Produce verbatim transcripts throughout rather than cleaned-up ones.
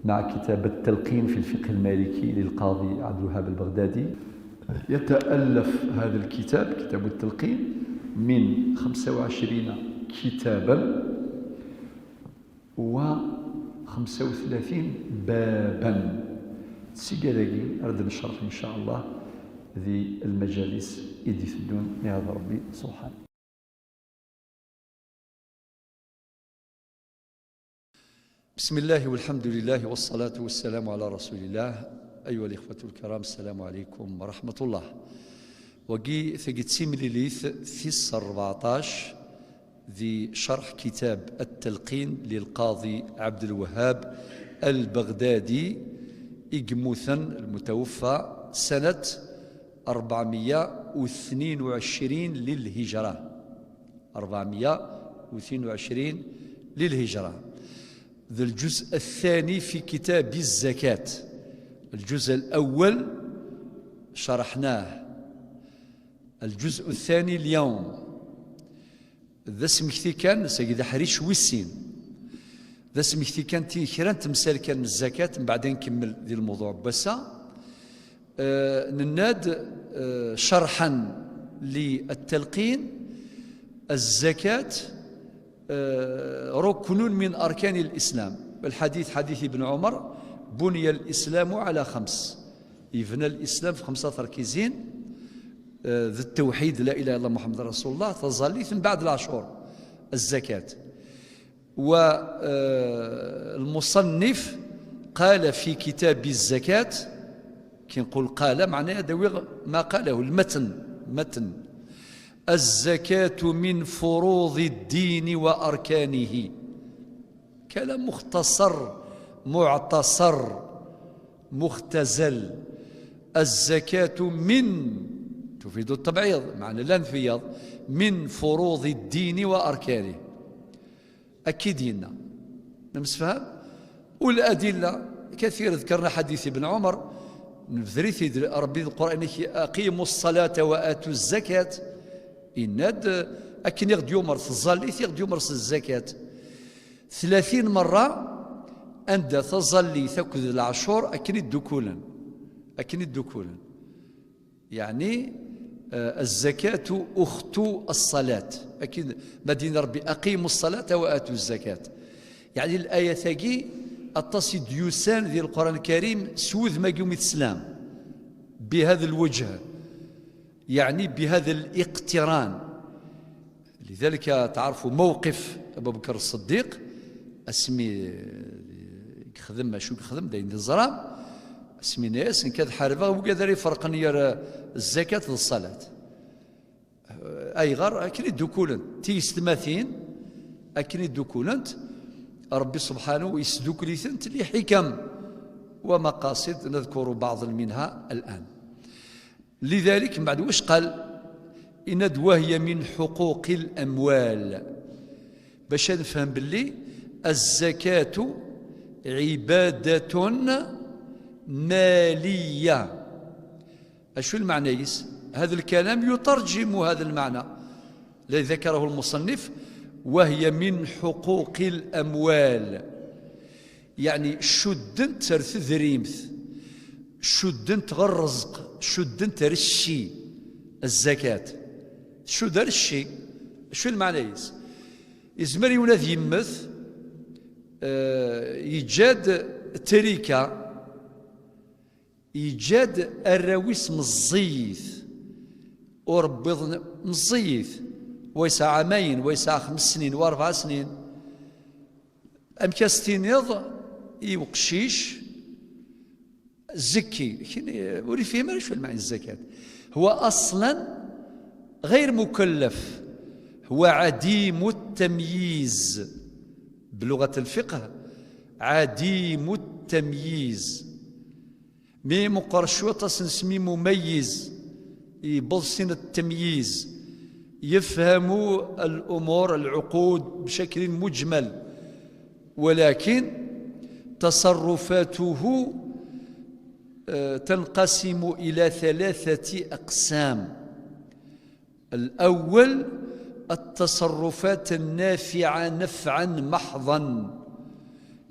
مع كتاب التلقين في الفقه المالكي للقاضي عبد الوهاب البغدادي. يتألف هذا الكتاب، كتاب التلقين، من خمسة وعشرين كتابا و خمسة وثلاثين بابا. Seg-agi ara d-necreḥ, إن شاء الله, di lmajalis i d-iteddun, mi ara Ṛebbi subḥanahu. بسم الله والحمد لله والصلاة والسلام على رسول الله. أيها الإخوة الكرام، السلام عليكم ورحمة الله. Wagi, tagi d timlilit tis rbeɛṭac di cerḥ kitab At-Talqin lil Qadi Ɛebdelwehhab Al-Beɣdadi, i yemmuten, المتوفى سنة أربعمية واثنين وعشرين للهجرة. أربعمية واثنين وعشرين للهجرة. ذا الجزء الثاني في كتاب الزكاة. الجزء الأول شرحناه. الجزء الثاني اليوم. D asmekti kan, sagi d aḥric wis sin. D asmekti kan, ti kra n temsal kan n zzakat, mbeɛd ad nkemmel di lmuḍuɛ n wass-a. Eh, nenna-d, eh, شرحا للتلقين: الزكاة، eh, ركن من أركان الإسلام. الحديث حديث ابن عمر: بني الإسلام على خمس. Yebna lislam f xemsa terkizin, eh, d ttewḥid, la ilaha illallah Muḥemmed Rasulullah, taẓallit, mbeɛd leɛcur, الزكاة. والمصنف قال في كتاب الزكاة، كي نقول قال معناها داويغ ما قاله المتن، متن: الزكاة من فروض الدين وأركانه. كلام مختصر، معتصر، مختزل. الزكاة من، تفيد التبعيض، معنى لا نفيض، من فروض الدين وأركانه. أكيد ينا. نمسفهم؟ والأدلة كثير، ذكرنا حديث ابن عمر، نبذري في در-، ربي القرآن يحكي: "أقيموا الصلاة وآتوا الزكاة". إناد، أكن يغد يومر في الزاليت، يغد يومر في الزكاة. ثلاثين مرة، عند تظلي تاكد العشور، أكن الدكولن. أكن الدكولن. يعني، آه، الزكاة أخت الصلاة. أكيد ما دين ربي: "أقيموا الصلاة وآتوا الزكاة". يعني الآية تاقي أتصي ديوسان ذي القرآن الكريم سوذ ما قيوم الإسلام بهذا الوجه، يعني بهذا الاقتران. لذلك تعرفوا موقف أبو بكر الصديق، أسمي يخدم، ما شو يخدم، داين دي الزرام، أسمي ناس إن كذا حاربة وقدر يفرق نير الزكاة للصلاة. أي غر أكن يدوكولن تيستماثين، أكن يدوكولنت ربي سبحانه يسدوكليثنت لحكم ومقاصد نذكر بعض منها الآن. لذلك من بعد واش قال؟ إناد: "وهي من حقوق الأموال". باش نفهم باللي الزكاة عبادة مالية. أشو المعنى يس؟ هذا الكلام يترجم هذا المعنى الذي ذكره المصنف: "وهي من حقوق الأموال". يعني شدنت تر تدريمت، شدنت غير الرزق، شدنت تر الشي، الزكاة. شو دار الشي؟ شو المعنى يس؟ يزمر يولد يمث، آه، يجاد تريكا، يجاد الراويس مزيث، وربض مزيث، ويسعى عامين، ويسعى خمس سنين، وأربع سنين. أم كاستينيض يوقشيش زكي، كني وري فيه ما شو المعنى الزكاة. هو أصلًا غير مكلف، هو عديم التمييز بلغة الفقه، عديم التمييز. مي مقر شويطة سنسمي مميز، يبصن التمييز، يفهم الأمور، العقود بشكل مجمل، ولكن تصرفاته، آه، تنقسم إلى ثلاثة أقسام. الأول: التصرفات النافعة نفعا محضا،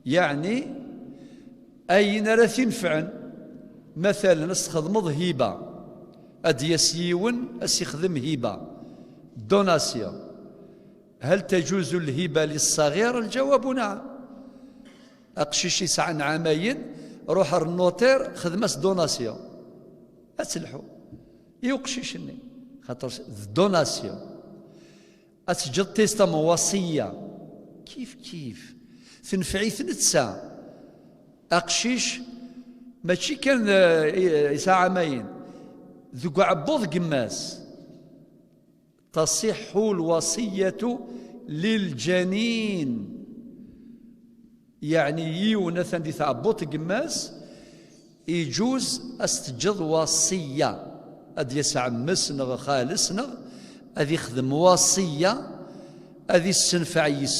يعني Ayen ara t-inefɛen, matalen, ad s-txedmeḍ hiba, ad d-yas yiwen, ad s-ixdem hiba, donation. هل تجوز الهبة للصغير؟ الجواب نعم. Aqcic yesɛan ɛamayen, ruḥ ar nnuṭir, xdem-as donation. Ad telḥu. I uqcic-nni. Xaṭer d donation. Ad teǧǧeḍ testament, وصية. Kif kif. Tenfeɛ-it netta. Aqcic, mačči kan, eh, yesɛa ɛamayen. Deg uɛebbuḍ n yemma-s. تصح الوصية للجنين. Yeɛni yiwen atan di tɛebbuḍt n yemma-s, iǧuz ad s-teǧǧeḍ وصية. Ad d-yas ɛemmes neɣ xales neɣ ad ixdem وصية, ad issenfeɛ yis.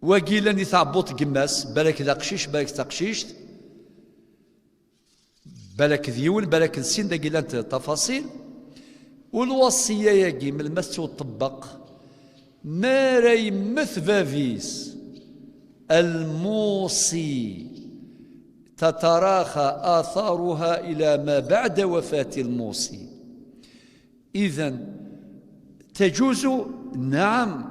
Wagi yellan di tɛebbuḍt n yemma-s, balak d aqcic, balak d taqcict. Balak d yiwen, balak d sin, dagi llant tafaṣil. U lwaṣiyya-agi, melmi ad tettwaṭebbeq? Mi ara yemmet bab-is, الموصي تتراخى آثارها إلى ما بعد وفاة الموصي. إذن تجوز؟ نعم.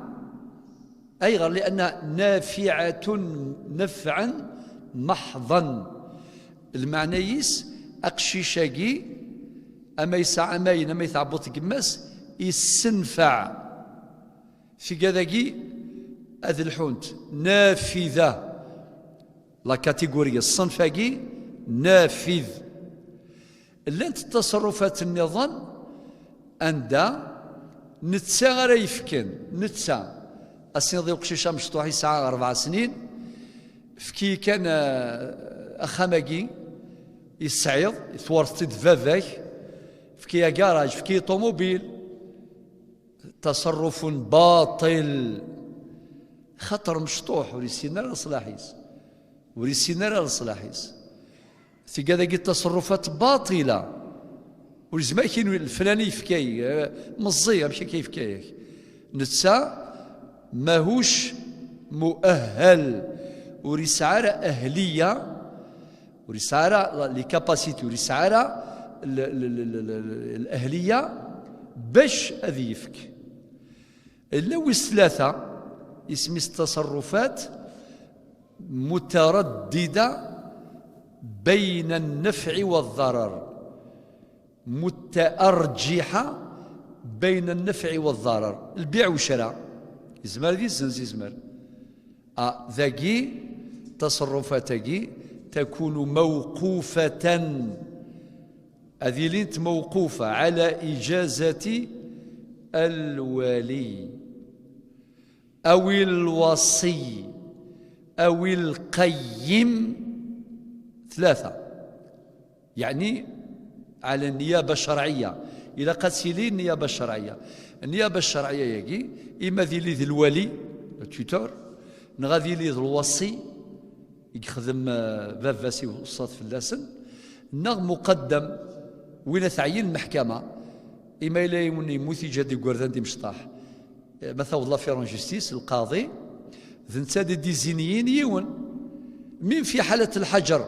أيغر؟ لأنها نافعة نفعا محضا. Lmeɛna-is, aqcic-agi, ama yesɛa ɛamayen, ama yetɛebbuḍ deg yemma-s, yessenfeɛ. Tigad-agi ad lḥunt, نافذة. La catégorie, ṣṣenf-agi, نافذ. Llant ttaṣerrufat nniḍen anda netta ara yefken, netta. Ad s-niniḍ i uqcic amecṭuḥ yesɛa rebɛa snin, efk-iyi kan, eh, axxam-agi i tesɛiḍ, twerreḍ-t-id d baba-k, efk-iyi agaṛaj, efk-iyi ṭumubil. تصرف باطل. Xaṭer mecṭuḥ, ur yessin ara leṣlaḥ-is. Ur yessin ara leṣlaḥ-is. Tigad-agi ttaṣerrufat baṭila. Ur yezmir ad k-yini leflani yefka-yi, eh, meẓẓi, amek akka yefka-yak? Netta mahuc muahhal, ur yesɛi ara ahliya, ur yesɛi ara les capacités, ur yesɛi ara l-, l-, l-, l-, l-, lahliya bac ad yefk. Yella wis tlata, isem-is ttaṣerrufat mutaraddida bayna nnefɛi wa ḍḍarar. متأرجحة بين النفع والضرر. Lbiɛ u ccra. Yezmer ad izzenz, yezmer. Ah, dagi, ttaṣerrufat-agi, تكون موقوفة. Ad ilint موقوفة على إجازة الولي أو الوصي أو القيم. Tlata. Yeɛni, ɛla nniyaба ccerɛiyya. Ilaq ad tili nniyaба ccerɛiyya. Nniyaба ccerɛiyya-agi, ima ad yili d lwali, le tuteur, neɣ ad yili d lwaṣi, i yexdem, eh, baba-s iweṣṣa-t fell-asen, neɣ muqaddam, win ad t-tɛeyyen lmeḥkama, ima yella yiwen yemmut, yeǧǧa-d igerdan d imecṭaḥ. Eh, ma tawḍ l'affaire en justice, lqaḍi, d netta ad d-izzinyin yiwen. Même fi ḥalat lḥaǧer,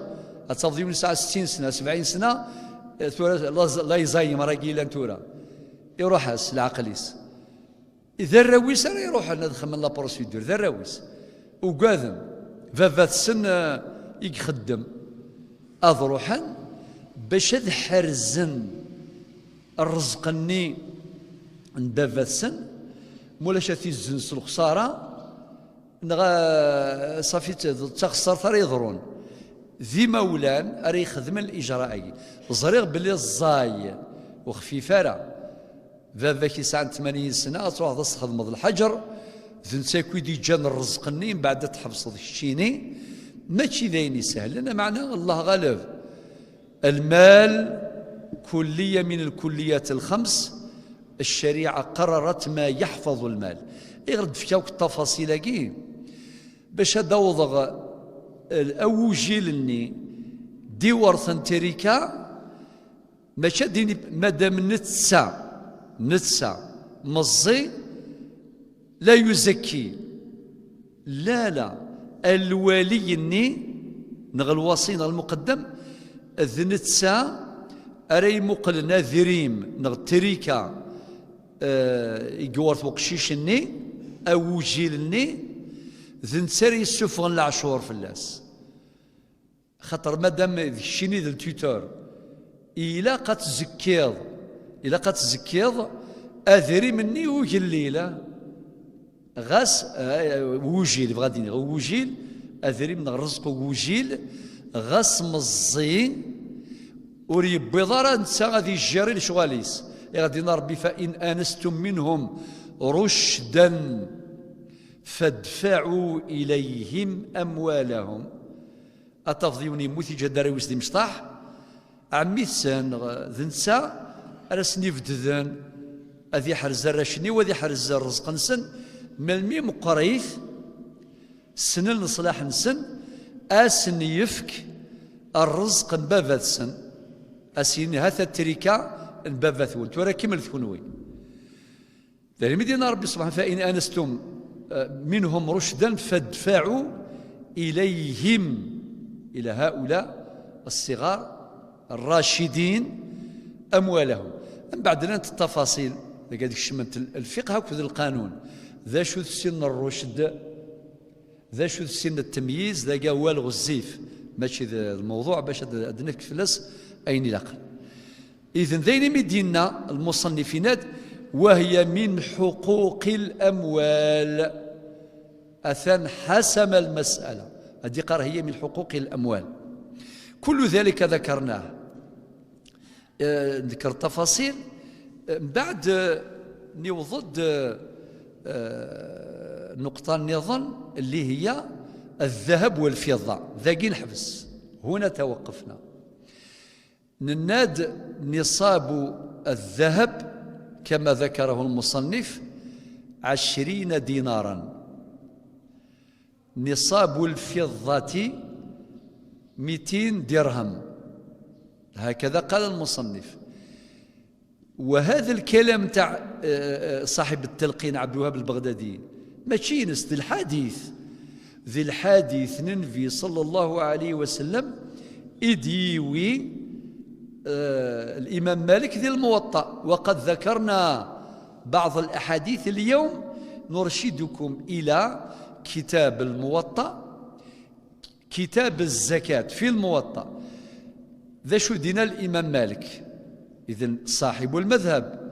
ad tafeḍ yiwen yesɛa settin sna, sebɛin sna, eh, tura la, la Alzheimer-agi yellan tura. Iruḥ-as leɛqel-is. D arraw-is ara iruḥen ad xedmen la procédure, d arraw-is. Ugaden, baba-tsen, eh, i ixeddem. Ad ruḥen bac ad ḥerzen rrezq-nni n baba-tsen, mulac ad t-izzen s lexsara, neɣ, eh, ṣafi d, d taxessart ara yeḍrun. D imawlan ara ixedmen liǧra-agi. Ẓriɣ belli ẓẓay, ur xfif ara. Baba-k yesɛan tmanyin sna, ad truḥeḍ ad s-txedmeḍ lḥaǧer, d netta akk i d-iǧǧan rrezq-nni, mbeɛd ad tḥebseḍ keččini. Mačči d ayen isehlen, lameɛna Allah ɣaleb. المال كلية من الكليات الخمس، الشريعة قررت ما يحفظ المال. Iɣer d-fkiɣ akk ttafaṣil-agi? Bac ad awḍeɣ, eh, awujil-nni, diwert n trika, mačči ad d-ini, madam netta, netta, meẓẓi, la yuzakki. La, la, lwali-nni neɣ lwasi neɣ lmuqeddem, d netta ara imuqlen adrim neɣ trika, eh, i yewret weqcic-nni, awujil-nni, d netta ara yessufɣen leɛcur fell-as. Xaṭer madam d keččini d ltutor, ilaq ad tzekkiḍ, ilaq ad tzekkiḍ adrim-nni ugellil, ah. Ɣas, eh, wujil, bɣa ad iniɣ, wujil, adrim neɣ rrezq wujil, ɣas meẓẓi, ur yewwiḍ ara netta ad ijjiri lecɣal-is. Iɣ d-yenna Ṛebbi: "Fa in anastum minhum rucdan, fadfa'u ilayhim amwalahum." Ad tafeḍ yiwen yemmut, yeǧǧa-d arraw-is d imecṭaḥ, ɛemmi-tsen, d netta ara sen-ibedden, ad iḥrez arrac-nni, u ad iḥrez rrezq-nsen, melmi meqqrit, ssnen leṣlaḥ-nsen, ad sen-yefk rrezq n baba-tsen, ad s-yini: "Hata trika n baba-twen, tura kemmlet kunwi." D ayen i d-yenna Ṛebbi subḥanahu: "Fa in anastum, eh, minhum rucdan fadfa'u ilayhim, ila haula as-siɣar ar-racidin amwalahum." Mbeɛd llant ttafaṣil, dagi ad kecment l-, lfiqh akked lqanun. D acu-t sin n rrucd? D acu-t sin n ttemyiz? Dagi awal ɣezzif, mačči d, d lmewḍuɛ bac ad, ad nefk fell-as ayen ilaqen. Idan d ayen imi d-yenna lmuṣennif, yenna-d: "Wa hiya min ḥuquqi l-amwal." Atan ḥasama lmas'ala. Ad iqqar: "Hiya min ḥuquqi l-amwal." Kullu dhalika dhakarnah. Eh, ndekker tafaṣil, eh, mbeɛd, eh, niweḍ-d, eh, eh, nnuqṭa nniḍen, اللي هي الذهب والفضة. Dagi neḥbes. هنا توقفنا. Nenna-d: "نصاب الذهب كما ذكره المصنف عشرين دينارا، نصاب الفضة ميتين درهم." هكذا قال المصنف. وهذا الكلام تاع، آه، آه، صاحب التلقين عبد الوهاب البغدادي ماشي نس، ذي الحديث، ذي الحديث النبي صلى الله عليه وسلم إديوي، آه، الإمام مالك ذي الموطأ. وقد ذكرنا بعض الأحاديث اليوم، نرشدكم إلى كتاب الموطأ، كتاب الزكاة في الموطأ. ذا شو دينا الإمام مالك؟ إذن صاحب المذهب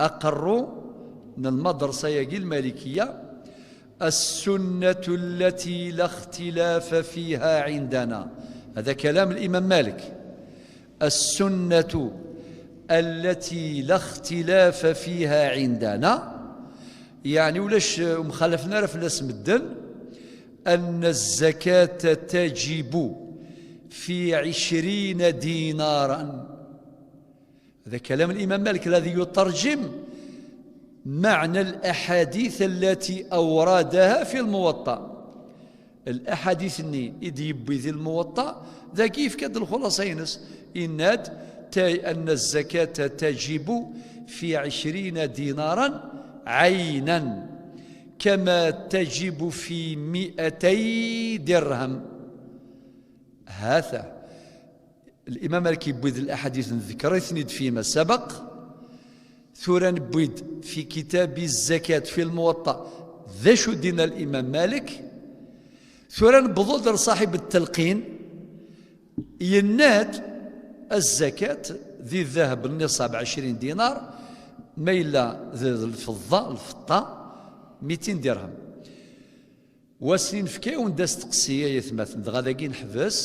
أقر من المدرسة يجي المالكية: "السنة التي لا اختلاف فيها عندنا". هذا كلام الإمام مالك. "السنة التي لا اختلاف فيها عندنا"، يعني ولاش مخالفنا راه في الناس مدن، "أن الزكاة تجب في عشرين دينارا". هذا كلام الإمام مالك الذي يترجم معنى الأحاديث التي أوردها في الموطأ. الأحاديث الني إذ يبي ذي الموطأ، ذا كيف كد الخلاصة ينس. إناد تاي أن الزكاة تجب في عشرين دينارا عينا، كما تجب في مئتي درهم. هذا الإمام مالك يبوي ذي الأحاديث نذكر اثنيد فيما سبق. ثورا بويد في كتاب الزكاة في الموطأ، ذا شو دينا الإمام مالك. ثورا بضودر صاحب التلقين، يناد الزكاة ذي الذهب النصاب عشرين دينار، ما إلا ذي الفضة، الفضة ميتين درهم. Wass-nni nefka-awen-d asteqsi, ay atmaten, dɣa dagi neḥbes.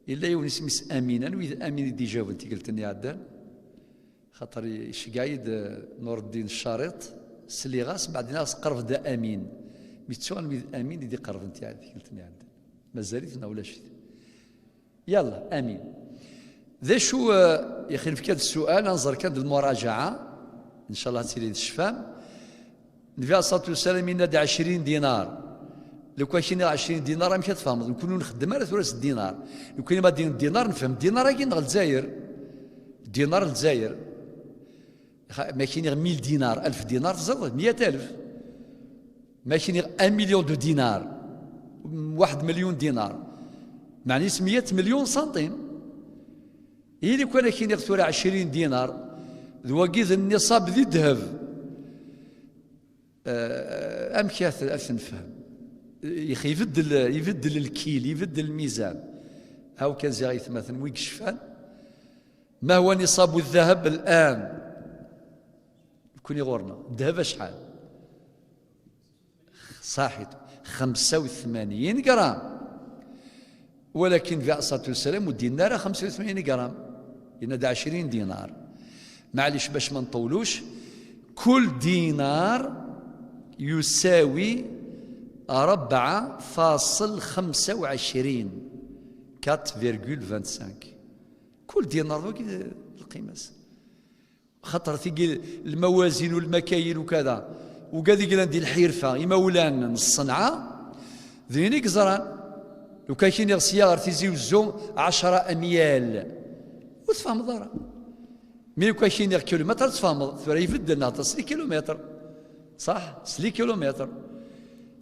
Yella yiwen isem-is Amin. Anwi d Amin i d-ijawen tikkelt-nni iɛeddan? Xaṭer iceggeɛ-iyi-d, eh, Nureddin Ccariṭ, sliɣ-as, mbeɛd nniɣ-as qerreb-d a Amin. Mi ttuɣ anwi d Amin i d-iqerrben tikkelt-nni iɛeddan. Mazal-it neɣ ulac-it? Yalla, amin. D acu, eh, yaxi nefka-d ssual, ad nẓer kan d lmuraǧaɛa, ncallah ad tili tecfam. Nnbi ɛalayhi ṣṣalatu wassalam yenna-d ɛecrin dinar. Lukan kini ɛecrin dinar, amek ad tfehmeḍ? Nekkni ur nxeddem ara tura s dinar. Nekkni ma d-, dinar, nefhem dinar-agi neɣ Lezzayer? Dinar Lezzayer. Xa-, ma kiniɣ mil dinar, alef dinar, teẓriḍ, miyat alef. Ma kiniɣ un million de dinars, waḥed milyun dinar. Meɛna-s meyya melyun santim. Yili kan ad k-iniɣ tura ɛecrin dinar, d wagi d nniṣab di ddheb. Eh, amek ad t-, ad t-nefhem? Ix-, ibeddel, ibeddel lkil, ibeddel lmizan. Aw kan ziɣ aytmaten wi yecfan. ما هو نصاب الذهب الآن؟ Nekkni ɣur-neɣ ddheb acḥal? Ṣaḥit, xemsa u tmanyin gram. Walakin Nabi alayhi ṣṣalatu wassalam ur d-yenna ara xemsa u tmanyin gram, yenna-d ɛecrin dinar. Maɛlic, bac ma nṭewlux, كل دينار يساوي أربعة فاصل خمسة وعشرين، quatre virgule vingt-cinq. كل دينار d wagi d lqima-s. Xaṭer tigi lmawazin u lmakayin u kada, ugad i yellan di lḥirfa, imawlan n ṣṣenɛa, d win i yeẓran. Lukan k-iniɣ sya ɣer Tizi Uzzu ɛecra amyal, ur tfehmeḍ ara. Mi lukan k-iniɣ kilumitr, ad tfehmeḍ. Tura ibeddel, nehder s les kilomètres. Ṣaḥ? S les kilomètres.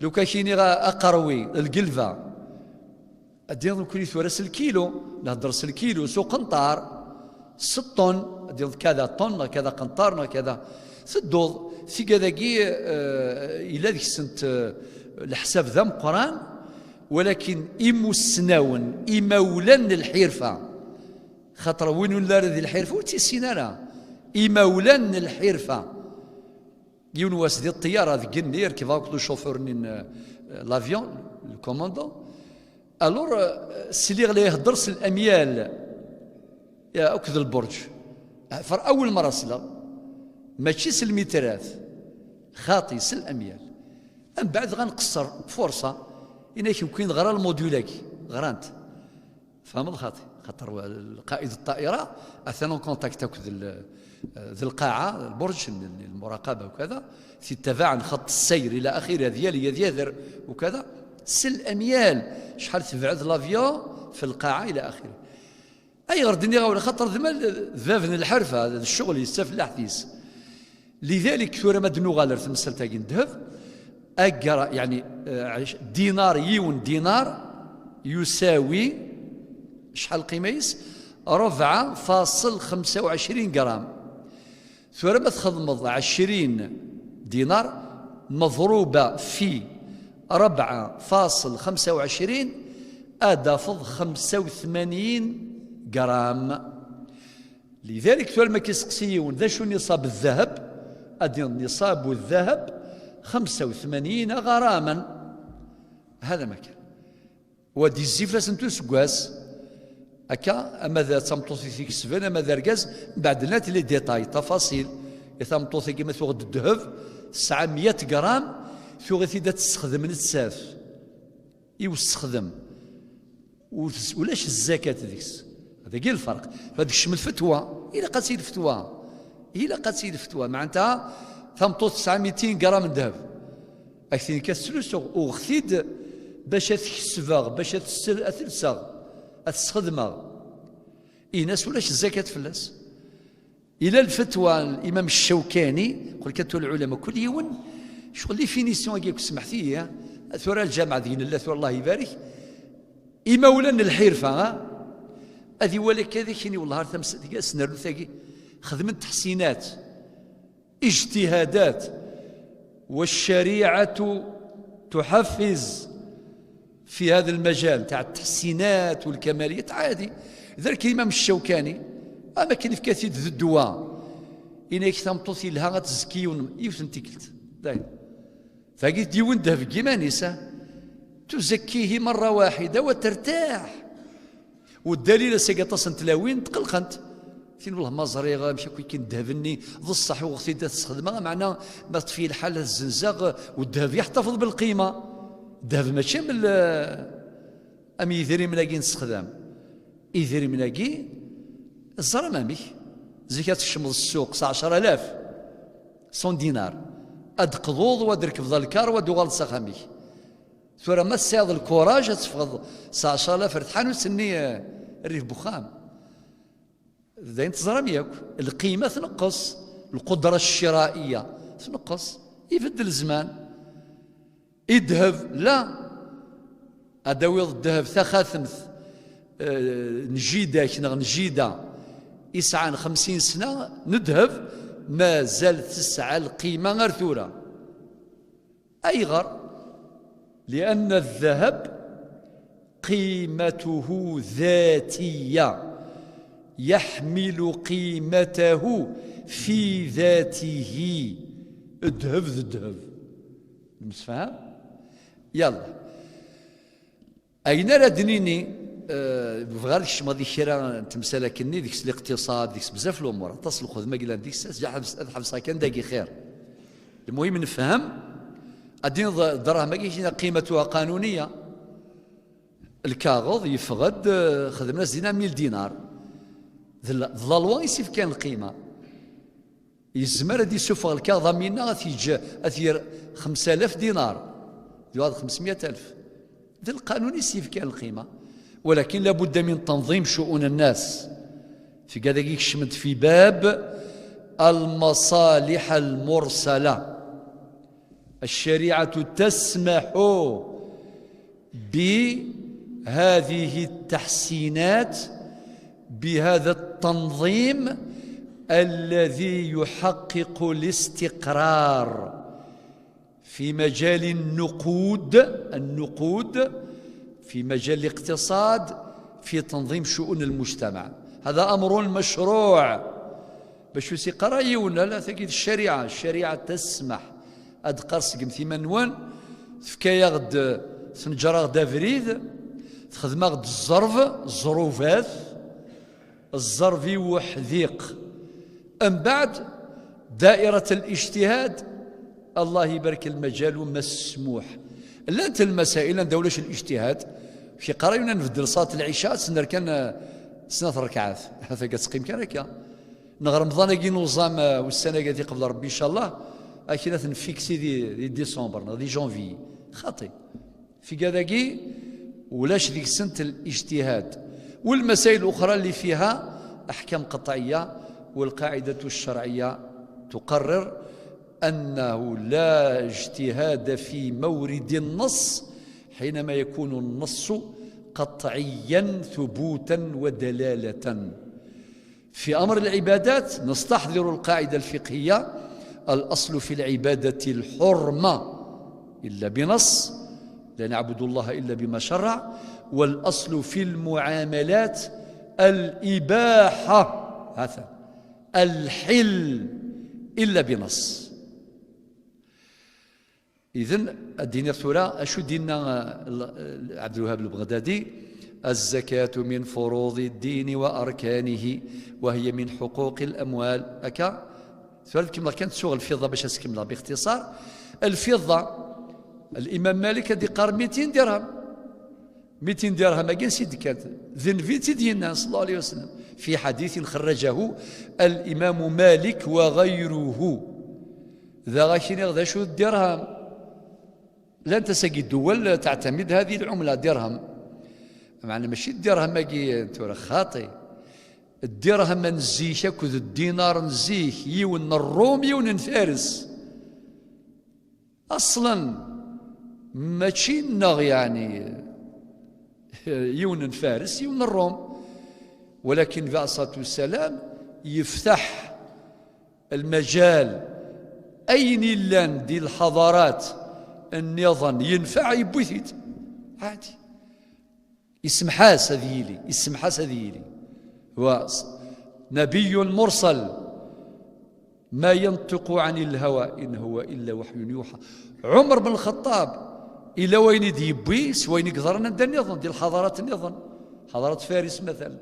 Lukan k-iniɣ a-, aqerwi, lgelba, ad d-iniḍ nekkni tura s lkilu, nehder s lkilu, s uqenṭar, s ṭṭun, ad d-iniḍ kada ṭṭun, neɣ kada qenṭar, neɣ kada. Tedduḍ, tigad-agi, eh, yella deg-sent, eh, leḥsab d ameqqran, walakin imussnawen, imawlan n lḥirfa, xaṭer win ur nelli ara di lḥirfa ur tt-issin ara, imawlan n lḥirfa. Yiwen wass di ṭṭiyara deg igenni, rekbeɣ akked ucufur-nni n, eh, l'avion, le commandant. Alors, eh, sliɣ la ihedder s l'amyal, eh, akked lberǧ. Ɣef awel mara sleɣ, mačči s lmitrat, xaṭi, s l'amyal. Mbeɛd dɣa nqeṣṣer, furṣa, ina-k nekkni neɣra lmodul-agi, ɣran-t. Tfehmeḍ xaṭi? Xaṭer wa-, lqaid ṭṭaira atan en contact akked l-, d lqaɛa, lberǧ n, n lmuraqaba ukada, titabaɛen xaṭ ssayr ila axiri, ad yali, ad yader ukada, s l'amyal, acḥal tebɛed l'avion f lqaɛa ila axiri. Ayɣer d-nniɣ awal? Xaṭer d ma d bab n lḥerfa, d ccɣel-is, d tafellaḥt-is. Lidalik, tura ma d-nuɣal ar temsalt-agi n ddheb, aggara, yeɛni, eh, dinar, yiwen dinar yusawi, acḥal lqima-is? Rebɛa faṣel xemsa u ɛecrin gram. Tura ma txedmeḍ ɛecrin dinar مضروبة في أربعة فاصل خمسة وعشرين, ad d-tafeḍ xemsa u tmanyin gram. Lidalik, tura ma k-iseqsi yiwen d acu niṣab ddheb, ad d-iniḍ niṣab ddheb xemsa u tmanyin ɣaraman. Hada ma kan. Wa d-izzi fell-asent useggas. Akka, ama d tameṭṭut i t-ikesben, ama d argaz, mbeɛd llant les détails, tafaṣil. I tameṭṭut-agi ma tuɣ-d ddheb, tesɛa meyya gram, tuɣ-it-id ad tessexdem nettat. I usexdem. Ur tes-, ulac zzakat deg-s. Dagi lferq. Fad kcem lfetwa. Ilaq ad tt-, lfetwa. Ilaq ad tt-, lfetwa. Meɛnta, tameṭṭut tesɛa mitin gram n ddheb. Ad k-tin-, ka tettlusuɣ, uɣeɣ-t-id bac ad t-kesbeɣ, bac ad t-, ad t-lseɣ, ad t-sxedmeɣ. Inas ulac zzakat fell-as. Ila lfetwa n Imam Ccawkani, qul katu lɛulama, kul yiwen, ccɣel définition-agi akk, smeḥt-iyi, ha? Tura lǧameɛ deg nella, tura Allah ibarek. Imawlan n lḥirfa, ha? Ad iwali akka ad ak-ini, wellah ar tamsalt-agi, ad s-nernu tagi, xedmen teḥsinat. اجتهادات، والشريعة تحفز في هذا المجال تاع التحسينات والكماليات عادي. ذلك الإمام الشوكاني، أما كان في كثير ذو الدواء، إن يكتم طوثي لها غتزكي ون-، يوثن تكلت. دايم. فقلت ديون دهب كيما نسا. تزكيه مرة واحدة وترتاح. والدليل، ass-agi aṭas n tlawin tqellqent. Tin, wellah ma ẓriɣ amek akk ikin ddheb-nni, d ṣṣeḥ uɣeɣ-t-id ad t-sxedmeɣ, meɛna ma teṭṭef-iyi lḥal ad zzenzeɣ, u ddheb yeḥtafeḍ belqima. Ddheb mačči am l-, am yidrimen-agi nessexdam. Idrimen-agi, ẓram amek. Zik ad tkecmeḍ ssuq s ɛecra alaf, cent dinar. Ad d-qḍuḍ, u ad d-rekbeḍ lkar, u ad d-uɣaleḍ s axxam-ik. Tura ma tesɛiḍ lkuraj ad teffɣeḍ s ɛecra alaf ar tḥanut-nni, eh, rrif n wexxam. D ayen teẓram yakk. Lqima tneqqes, lqudra cciraiya tneqqes, ibeddel zzman. I ddheb, la. Ad d-tawiḍ ddheb, taxatemt, eh, n jida-k neɣ n jida isɛan xemsin sna n ddheb, mazal tesɛa lqima ar tura. Ayɣer? لأن الذهب قيمته ذاتية، يحمل قيمته في ذاته. Ddheb d ddheb. Nemsefham? Yalla. Ayen ara d-nini, eh, bɣiɣ ad kecmeɣ di kra n temsal akkenni, deg-s liqtiṣad, deg-s bzaf lumuṛ, aṭas n lxedma i yellan deg-s, ad ḥebs-, ad ḥebseɣ kan dagi xir. Lmuhim nefhem, ad d-iniḍ ddṛahem-agi, kina qimatuha qanuniya. Lkaɣeḍ yeffeɣ-d, eh, xedmen-as dinna mil dinar. D la, d la loi i s-ifkan lqima. Yezmer ad d-isuffeɣ lkaɣeḍ am winna, ad t-yeǧǧ, ad t-yerr xemsa alaf dinar, yuɣal xemsmya alef. D lqanun i s-yefkan lqima. ولكن لابد من تنظيم شؤون الناس. Tigad-agi kecment في باب المصالح المرسلة. الشريعة تسمح بهذه التحسينات، بهذا التنظيم الذي يحقق الاستقرار في مجال النقود، النقود في مجال الاقتصاد، في تنظيم شؤون المجتمع. هذا أمر مشروع. Bac ur s-iqqar ara yiwen, la, la, tagi d ccariɛa. Ccariɛa tesmeḥ. Ad d-qqar, seggmet iman-nwen, tefka-yaɣ-d, tenǧer-aɣ-d abrid, texdem-aɣ-d zzerb, ẓẓrubat, zzerb i uḥdiq. Mbeɛd, دائرة الاجتهاد، الله يبارك المجال مسموح. Llant lmasail anda ulac الاجتهاد, ur s-iqqar ara yiwen ad nbeddel ṣṣalat lɛica, ad s-nerr kan, eh, snat ṛekɛat. Tagi ad teqqim kan akka. Neɣ Remḍan-agi n uẓam, eh, ussan-agi ad iqbel Rebbi, ncallah, akken ad t-nfiksi di, di décembre neɣ di janvier. Xaṭi. Tigad-agi ulac deg-sent الاجتهاد. والمسائل الأخرى اللي فيها أحكام قطعية، والقاعدة الشرعية تقرر أنه لا اجتهاد في مورد النص حينما يكون النص قطعيا ثبوتا ودلالة. في أمر العبادات نستحضر القاعدة الفقهية: الأصل في العبادة الحرمة إلا بنص، لا نعبد الله إلا بما شرع، والأصل في المعاملات الإباحة، هذا الحل إلا بنص. Idan, ad d-iniɣ tura, acu d-yenna, eh, l-, Ɛebdelwahab Lbeɣdadi: الزكاة من فروض الدين وأركانه، وهي من حقوق الأموال. Akka, tura ad kemmleɣ kan, ttuɣ lfiḍa bac ad s-kemmleɣ bixtiṣar. Lfiḍa, Limam Malik ad iqqar mitin dirham. Mitin dirham-agi ansi d-kkant? D Nnbi i tt-id-yennan, صلى الله عليه وسلم، في حديث خرجه الإمام مالك وغيره. Da ad k-iniɣ d acu d dirham. Llant ass-agi ddwel تعتمد هذه العملة، dirham. Meɛna mačči ddirham-agi tura, xaṭi. Ddirham n zik akked ddinar n zik, yiwen n Ṛṛum, yiwen n Fares. Aṣlan, mačči nneɣ, yeɛni, yiwen n Fares, yiwen n Ṛṛum. Walakin Nnbi, عليه الصلاة والسلام, yeftaḥ lmajal, ayen illan di lḥadarat nniḍen yenfeɛ, yewwi-t-id. Ɛadi. Isemḥ-as ad yili, isemḥ-as ad yili. Wa s-, نبي مرسل، ما ينطق عن الهوى إن هو إلا وحي يوحى. Ɛumer ben Lxeṭṭab, ila wayen i d-yewwi s wayen i yeḍran anda nniḍen, di lḥadarat nniḍen, ḥadarat Faris, مثلا.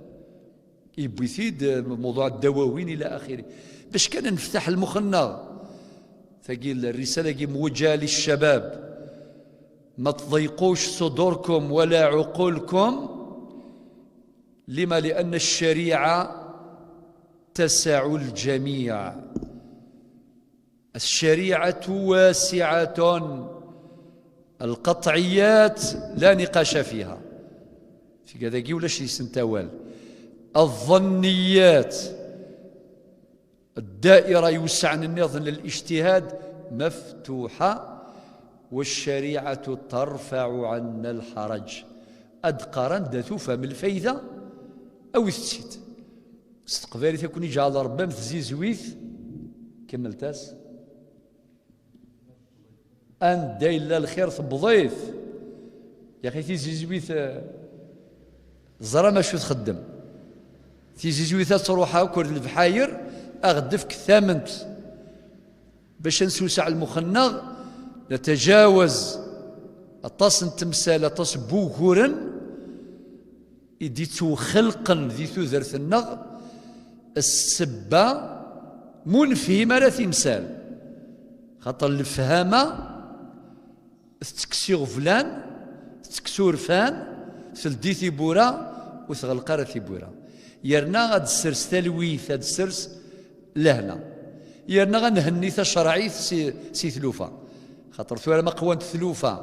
Yewwi-t-id, eh, موضوع الدواوين إلى آخره. Bac kan ad neftaḥ lmux-nneɣ. Tagi, الرسالة-agi موجهة للشباب. ما تضيقوش صدوركم ولا عقولكم. لما؟ لأن الشريعة تسع الجميع. الشريعة واسعة. القطعيات لا نقاش فيها. Tigad-agi ulac deg-sent awal. الظنيات، الدائرة يوسع النظر للاجتهاد مفتوحة، والشريعة ترفع عنا الحرج. Ad d-qqar anda tufam lfayda, awit-tt-id. S teqbaylit, ad ken-iǧɛel Ṛebbi am tzizwit, kemmelt-as. Anda yella lxir, tewweḍ-it. Yaxi tizizwit, eh, ẓer am acu txeddem. Tizizwit ad truḥ akk ar d lebḥayr, a ɣ-d-tefk tamment. Bac ad nsewseɛ lmux-nneɣ, ntajawaz aṭas n temsal, aṭas n wuguren i d-ittwexelqen di tudert-nneɣ, ssebba ma ur nefhim ara timsal. Xaṭer lefhama tettekkes iɣeblan, tettekkes urfan, teldi tiwwura, ur tɣelleq ara tiwwura. Yerna ad d-tessers talwit, ad d-tessers lehna. Yerna ad nhenni tacerɛit si, si tlufa. Xaṭer tura ma qwant tlufa,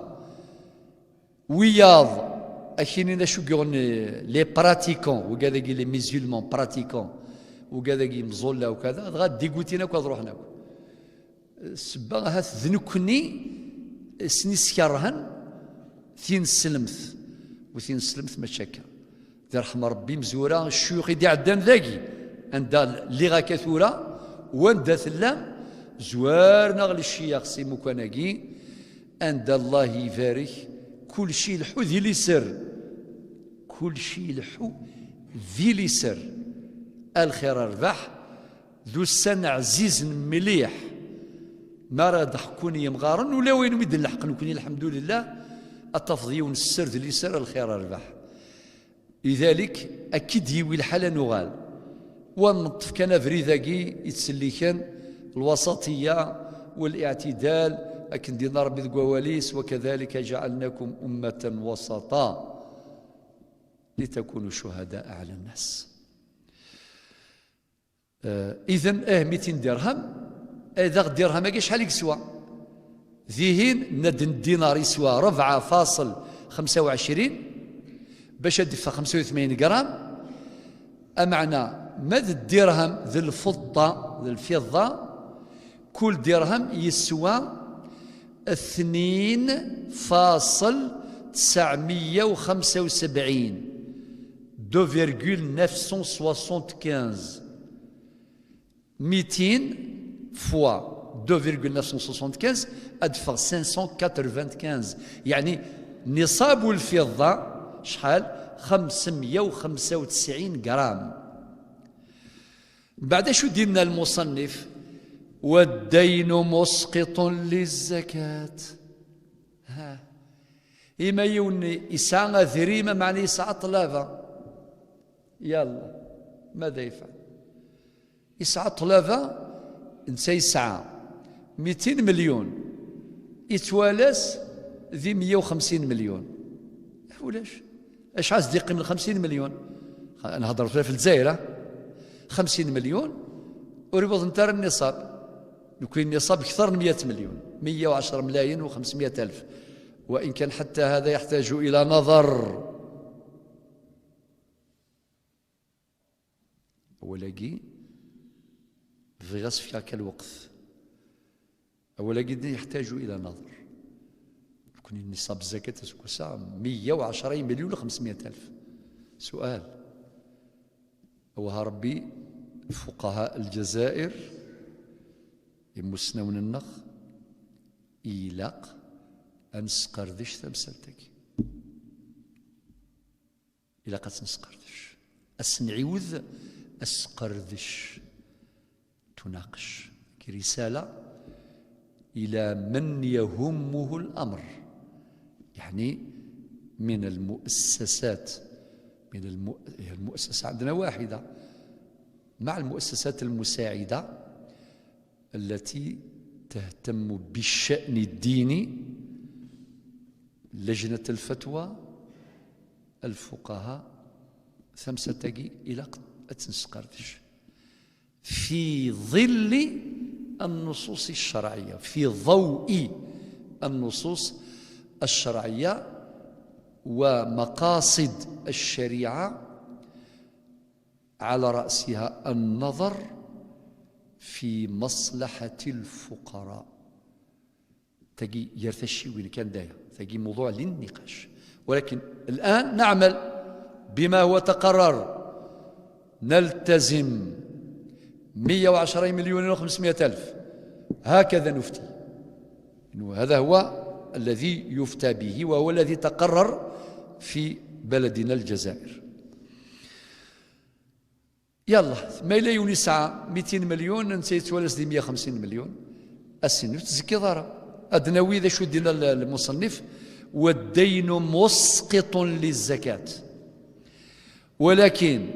wiyaḍ, ad k-inin d acu i yuɣen les pratiquants, wigad-agi les musulmans pratiquants, wigad-agi imẓulla ukada, dɣa digutin akk ad ruḥen akk. Ssebba ahat d nekkni sen iskerhen tineslemt, u tineslemt mačči akka. D irḥem Ṛebbi imezwura, ccuyux i d-iɛeddan dagi, anda lliɣ akka tura, u anda tellam, zwaren-aɣ lecyax s imukan-agi, anda Allah ibarek, kulci ileḥḥu di liser. Kulci ileḥḥu di liser. A lxir a rrbeḥ, d ussan ɛzizen mliḥ. Mi ara d-ḥekkun yemɣaren, ula wayen mi d-nleḥq nekkni, lḥemdulillah, ad tafeḍ yiwen sser d liser, a lxir a rrbeḥ. Lidalik, akka i d-yiwi lḥal ad nuɣal. Wa neṭṭef kan abrid-agi yettselliken, lwasaṭiyya, والاعتدال, akken d-yenna Ṛebbi deg wawal-is, وكذلك جعلناكم أمة وسطا لتكونوا شهداء على الناس. Eh, idan, eh, mitin dirham, eh, daɣ dirham-agi acḥal i yeswa? Dihin, nna-d n dinar yeswa rebɛa faṣel xemsa u ɛecrin, bac ad d-iffeɣ xemsa u tmanyin gram. Ameɛna, ma d ddirham d lfeṭṭa, d lfiḍa, kul dirham yeswa اثنين فاصل تسعمية وخمسة وسبعين, deux virgule neuf cent soixante-quinze. Mitin fois deux virgule neuf cent soixante-quinze, ad d-teffeɣ cinq cent quatre-vingt-quinze. Yeɛni, niṣab n lfiḍa, acḥal? Xemsemya u xemsa u tesɛin gram. Mbeɛd acu d-yenna lmuṣennif? والدين مسقط للزكاة. Ha. Ima yiwen yesɛa adrim, meɛna yesɛa ṭṭlaba. Yalla, ماذا يفعل؟ Yesɛa ṭṭlaba, netta yesɛa mitin milyun, yettwalas di meyya u xemsin milyun. Ulac. Acḥal s-d-yeqqimen? Xemsin milyun. Xa-, nhedder tura f Lezzayer, a? Xemsin milyun ur iwuḍent ara nniṣab. Nekwi nniṣab kter n meyya milyun, meyya u ɛecra mlayen u xemsemya alef. وإن كان حتى هذا يحتاج إلى نظر. Awal-agi, bɣiɣ ad s-fkeɣ kan lweqt. Awal-agi يحتاج إلى نظر. Nekni nniṣab zzakat aseggas-a meyya u ɛecra milyun u xemsemya alef. Sual. Awah a Ṛebbi, fuqaha Lezzayer, imusnawen-nneɣ, ilaq ad nesqerdec tamsalt-agi. Ilaq ad tt-nesqerdec. Ad s-nɛiwed asqerdec. Tunaqec. Risala إلى من يهمه الأمر. يعني من المؤسسات، من الم-، هي المؤسسة عندنا واحدة، مع المؤسسات المساعدة التي تهتم بالشأن الديني، لجنة الفتوى، الفقهاء، tamsalt-agi ilaq ad tt-nesqerdec في ظل النصوص الشرعية، في ضوء النصوص الشرعية ومقاصد الشريعة، على رأسها النظر في مصلحة الفقراء. Tagi gar tacciwin kan d aya. Tagi موضوع للنقاش. ولكن الآن نعمل بما هو تقرر، نلتزم مية وعشرة مليون وخمسمائة ألف، هكذا نفتي. إنه هذا هو الذي يفتى به، وهو الذي تقرر في بلدنا الجزائر. يلا، ما إلا يوني ساعة ميتين مليون، أنت يتوالس دي مية وخمسين مليون، السن تزكي ضارة. أدناوي ذا شو دينا المصنف: والدين مسقط للزكاة. ولكن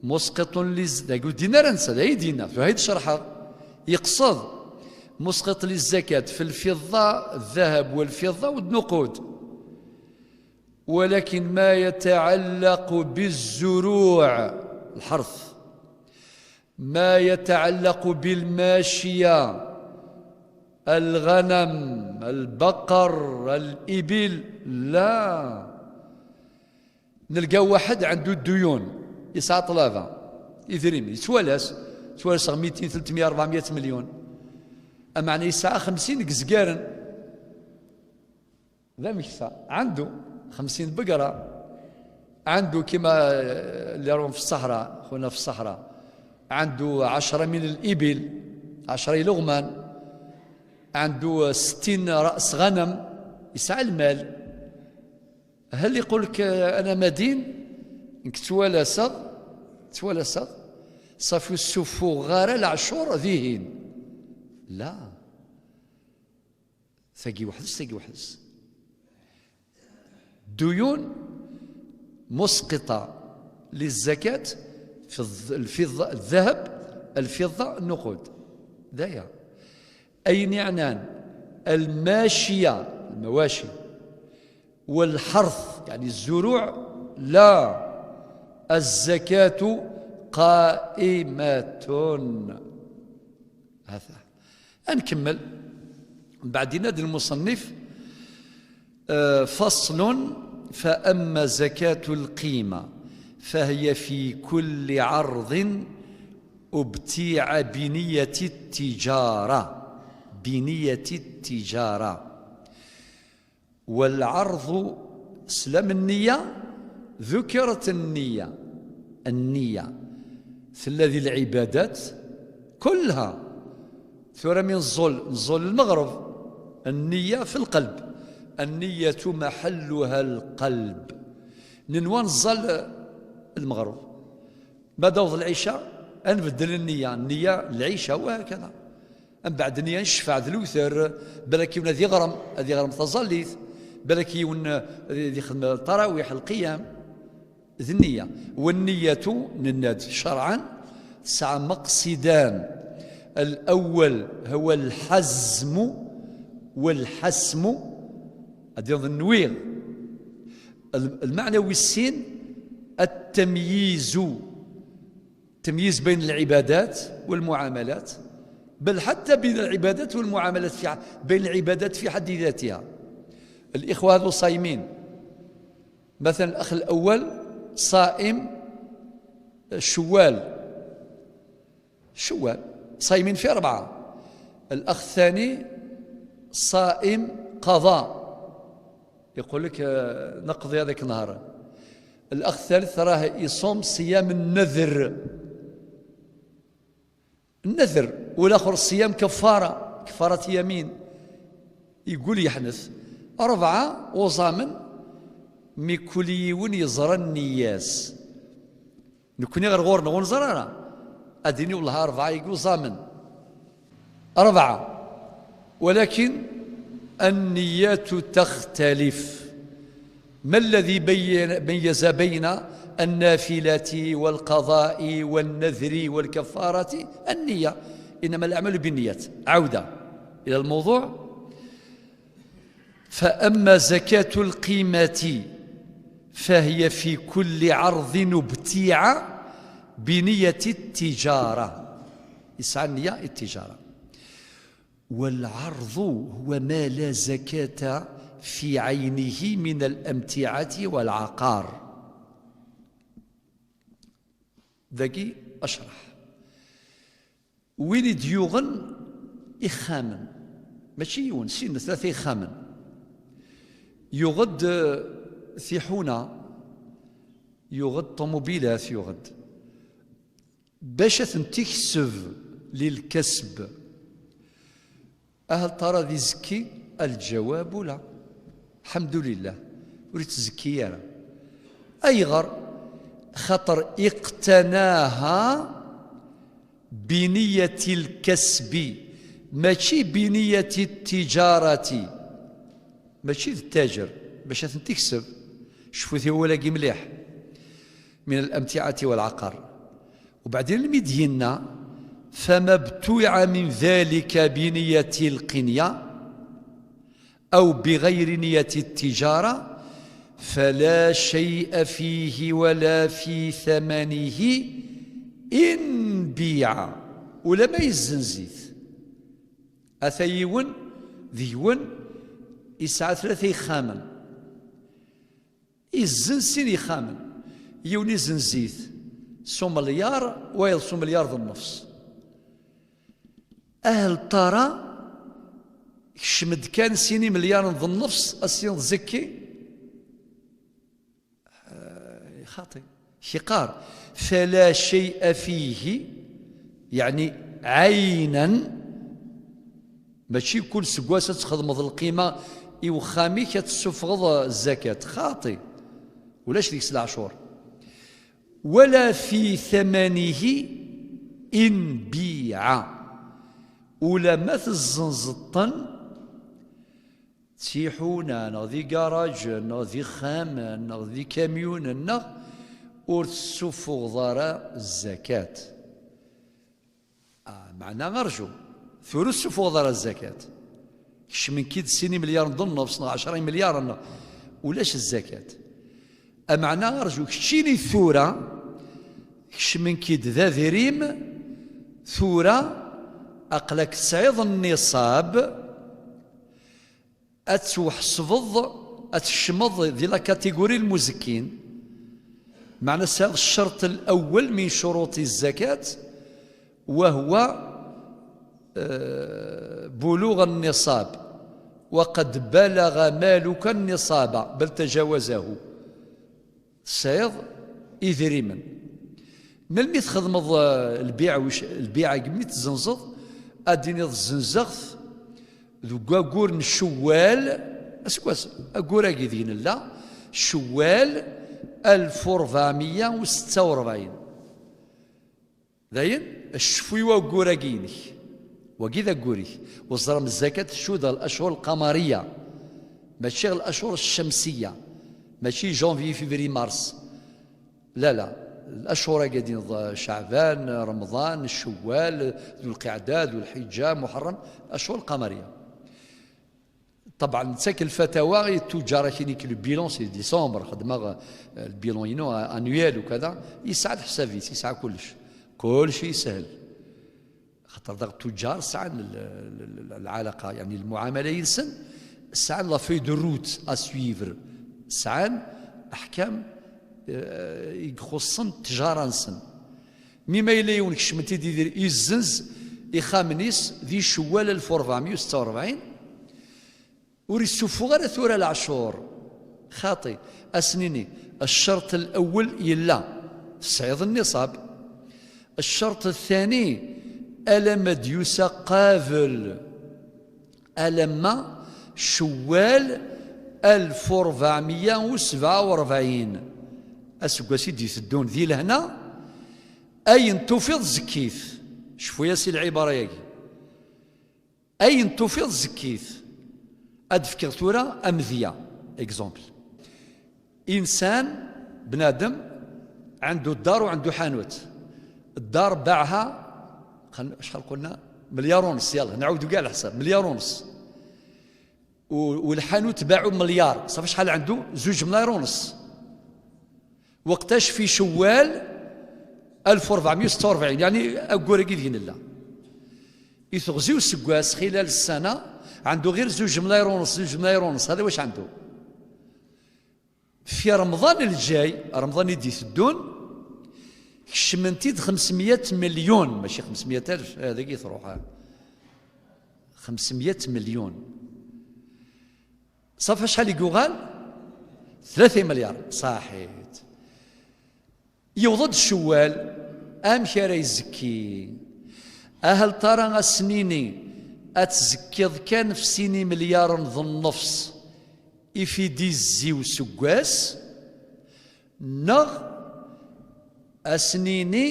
مسقط للز-، ذاك الدينار نسى، ذا يدينا، فهيد شرحه. يقصد مسقط للزكاة في الفضة، الذهب والفضة والنقود. ولكن ما يتعلق بالزروع، الحرث، ما يتعلق بالماشية، الغنم، البقر، الإبل، لا. نلقاو واحد عنده الديون، يسعى طلبة، يدريم، يتوالس، يتوالس ميتين، ثلاثمية، أربعمية مليون. أما أنا يسعى خمسين قزقارن. ذا مكسى. عنده خمسين بقرة، عنده كما اللي راهم في الصحراء، خونا في الصحراء، عنده عشرة من الإبل، عشرة لغمان، عنده ستين رأس غنم، يسعى المال. هل يقول لك: "أنا مدين، نك توالسغ، توالسغ، صافي السفو غارة العشور ذيهين"؟ لا. ثقي وحدس، ثقي وحدس. ديون مسقطة للزكاة في الض-، الفضة، الذهب، الفضة، النقود. دايا. أي نعنان، الماشية، المواشي، والحرث، يعني الزروع، لا، الزكاة قائمة. هذا. أنكمل. بعد ينادي المصنف، آه، فصل: فأما زكاة القيمة فهي في كل عرض ابتيع بنية التجارة، بنية التجارة. والعرض سلام النية، ذكرت النية، النية في الذي العبادات كلها. ثورة من الظل، الظل المغرب، النية في القلب، النية محلها القلب. ننوى نزل المغرب، ما داوض العشاء، نبدل النية، النية العشاء وهكذا. من بعد النية نشفع ذ الوتر، بالك يون هذه يغرم، هذه يغرم تظليت، بالك يون هذه يخدم التراويح، القيام. ذ النية. والنية نناد شرعا تسعى مقصدان. الأول هو الحزم والحسم، هذه النويغ. المعنى والسين التمييز، تمييز بين العبادات والمعاملات، بل حتى بين العبادات والمعاملات في ح-، بين العبادات في حد ذاتها. الإخوة هذو صايمين، مثلًا الأخ الأول صائم شوال، شوال صايمين في أربعة، الأخ الثاني صائم قضاء، يقول لك، آه، نقضي هذاك النهار. الأخ الثالث راه يصوم صيام النذر، النذر، والآخر صيام كفارة، كفارة يمين، يقول يحنث. أربعة وزامن، مي كل يون يزرى النياس. نكوني غير غورنا ونزرى راه. أديني والله أربعة يقول زامن. أربعة. ولكن النيات تختلف. ما الذي بين-، ميز بين النافلة والقضاء والنذر والكفارة؟ النية. إنما الأعمال بالنيات. عودة إلى الموضوع. فأما زكاة القيمة فهي في كل عرض ابتيع بنية التجارة. يسعى النية التجارة. والعرض هو ما لا زكاة في عينه من الأمتعة والعقار. ذاكي أشرح. وين يديوغن إخامن، ماشي يون، سين ثلاثة إخامن. يغد، آه، Tiḥuna, yuɣ-d ṭumubilat, yuɣ-d bac ad tent-ikseb, lilkasb. Ahel tara di zki? Aljawab ula. Ḥemdulillah, ur ittezki ara. Ayɣer? Xaṭer iqtanaha biniyati lkasbi, mačči biniyati tijarati. Mačči d ttajer, bac ad tent-ikseb. Cfut i wawal-agi mliḥ. Min al-amti'ati wal-aqar. Ubeɛdin, almi d-yenna: "Fama btui'a min dhalika biniyati lqinya, aw biɣayri niyati ttijara, fala shay'a fihi wala fi thamanihi in bi'a." Ulama yezzenz-it. Ata yiwen d yiwen yesɛa tlata ixxamen. Izzenz sin ixxamen. Yiwen izenz-it s umelyaṛ, wayeḍ s umelyaṛ d nnefs. Ahel tara kecm-d kan sin imelyaṛen d nnefs, a s-tiniḍ zeki? Eh, xaṭi. Kiqar: "Fala shay'a fihi", yeɛni ɛaynan, mačči kul seggas ad txedmeḍ lqima i wexxam-ik ad tessufɣeḍ zzakat. Xaṭi. Ulac deg-s leɛcur. "Wala fi thamanihi in bi'a", ulamma tezzenzeḍ-ten d tiḥuna, neɣ d igarajen, neɣ d ixxamen, neɣ d ikamyunen, neɣ ur tessuffuɣeḍ ara zzakat. Ah, meɛna arju, tura ur tessuffuɣeḍ ara zzakat. Kecmen-k-id sin imelyaren d nnefs, neɣ ɛecra imelyaren, neɣ ulac zzakat. Ameɛna arju, keččini tura, kecmen-k-id d adrim, tura aql-ak tesɛiḍ nniṣab, ad tweḥsbeḍ, ad tkecmeḍ di la catégorie lmuzekkin, meɛna tesɛiḍ ccerṭ lawel min curuṭi zzakat, wa huwa, eh, buluɣ nniṣab, wa qad balaɣa maluka nniṣaba, bal tajawazahu. Tesɛiḍ idrimen. Melmi txedmeḍ, eh, lbiɛ, wic-, lbiɛ-agi, melmi tezzenzeḍ, ad d-tiniḍ zzenzeɣ-t deg waggur n Cewwal, aseggas, aggur-agi deg nella, Cewwal alef u rebɛemya u setta u rebɛin. Dayen, cfu i waggur-agi-inek. Wagi d aggur-ik. Weẓrem zzakat tcuda al-ashhur al-qamariya, mačči al-ashhur al-shamsiya, mačči janvier, février, mars. La, la. Al-ashhur-agi ad d-tiniḍ Ceɛban, Remḍan, Cewwal, Dulqiɛda, Dulḥiǧǧa, Muḥerrem, al-ashhur al-qamariya. Ṭebɛen, nettak lfatawa i ttuǧǧar, akini-k le bilan, c'est décembre, xedmeɣ, eh, le bilan-inu, eh, annuel ukada, yesɛa leḥsab-is, yesɛa kullec. Kullec yeshel. Xaṭer daɣ ttuǧǧar sɛan l-, l-, l-, lɛalaqa, yeɛni lmuɛamala yid-sen, sɛan la feuille de route à suivre, sɛan aḥkam, eh, i ixuṣṣen ttjara-nsen. Mi ma yella yiwen kecmen-t-id Yidir, izzenz ixxamen-is di Cewwal alef u rebɛemya u setta u rebɛin, ur yessuffuɣ ara tura leɛcur. Xaṭi, ad s-nini, ccerṭ lawel yella, tesɛiḍ nniṣab. Ccerṭ ttani, alamma d-yusa qabel, alamma Cewwal alef u rebɛemya u sebɛa u rebɛin, aseggas i d-iteddun di lehna, ayen tufiḍ zeki-t. Cfu-yas i lɛibara-agi. Ayen tufiḍ zeki-t. Ad d-fkeɣ tura amedya, exemple. Insan, bnadem, عنده الدار وعنده حانوت. الدار باعها، خل-، شحال قلنا؟ مليار ونص، يلا نعاودو كاع الحساب، مليار ونص. و-، والحانوت باعو مليار، صافي شحال عنده؟ زوج ملاير ونص. وقتاش؟ في شوال ألف وربعمية وستة وربعين، يعني أكورا كي دين الله. يتغزيو السكواس خلال السنة عنده غير زوج ملاير ونص، زوج ملاير ونص، هذا واش عنده. في رمضان الجاي، رمضان يدي تدون، كشمنتي د خمسمية مليون، ماشي خمسمية ألف، هذا كي تروح، ها. خمسمية مليون. صافي شحال يقوغال؟ Tlata imelyaren, ṣaḥit. Yewweḍ-d Cewwal, amek ara izekki? Ahel tara ass-nini ad tzekkiḍ kan f sin imelyaren d nnefs i fidi zzi useggas, neɣ ass-nini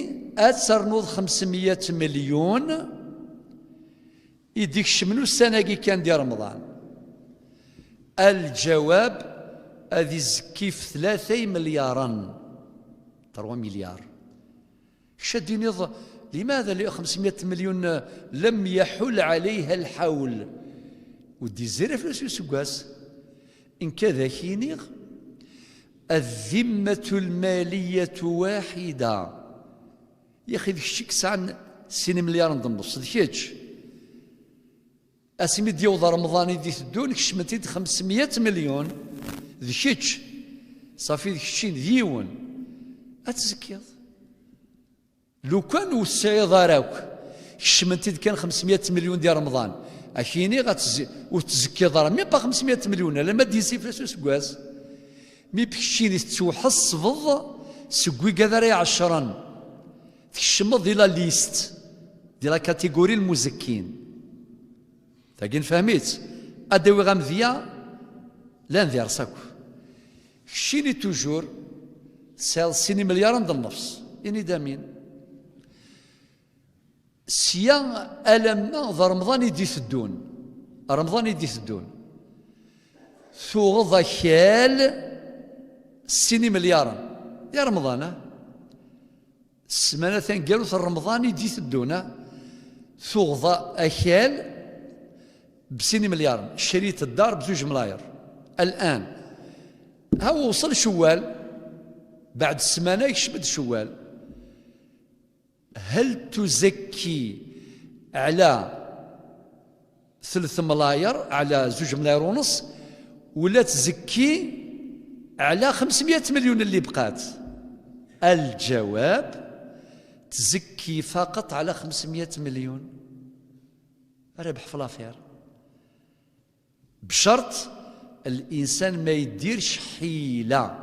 ad ternuḍ xemsemya melyun i d-ikecmen ussan-agi kan di Remḍan? Lǧawab, ad izekki f tlata imelyaren, trois milliards. Kečč ad d-tiniḍ, لماذا خمسمية مليون لم يحل عليها الحول؟ Ur d-izzi ara fell-as useggas. Nekk ad ak-iniɣ, الذمة المالية واحدة. Yaxi d kečč i yesɛan sin imelyaren d nnefs, d kečč. Asmi d-yewweḍ Remḍan i d-iteddun, kecmen-t-id xemsemya melyun, d kečč. Ṣafi d keččin, d yiwen. Ad tzekkiḍ. Lukan ur tesɛiḍ ara akk, kecmen-t-id kan xemsemya melyun di Remḍan, ad k-iniɣ ad tz-, ur tzekkiḍ ara, même pas xemsemya melyun, alamma d-yezzi fell-as useggas. Mi d keččini tettwaḥesbeḍ seg wigad ara iɛecren, tkecmeḍ di la liste, di la catégorie n lmuzekkin. Tagi nefhem-itt. Ad d-awiɣ amedya, llan di rrṣ akk. Keččini toujours tesɛiḍ sin imelyaren d nnefs. Ini-d amin. Sya alamma d Remḍan i d-iteddun. Remḍan i d-iteddun. Tuɣeḍ akal sin imelyaren. Di Remḍan, ah? Ssmana taneggarut n Remḍan i d-iteddun, ah? Tuɣeḍ akal b sin imelyaren, crit ddar b zuj mlayer. الآن. Ha wewṣel Cewwal, beɛd ssmana yekcem-d Cewwal. هل تزكي على ثلاث ملاير، على زوج ملاير ونص، ولا تزكي على خمسمية مليون اللي بقات؟ الجواب، تزكي فقط على خمسمية مليون. ربح في l'affaire. بشرط الإنسان ما يديرش حيلة.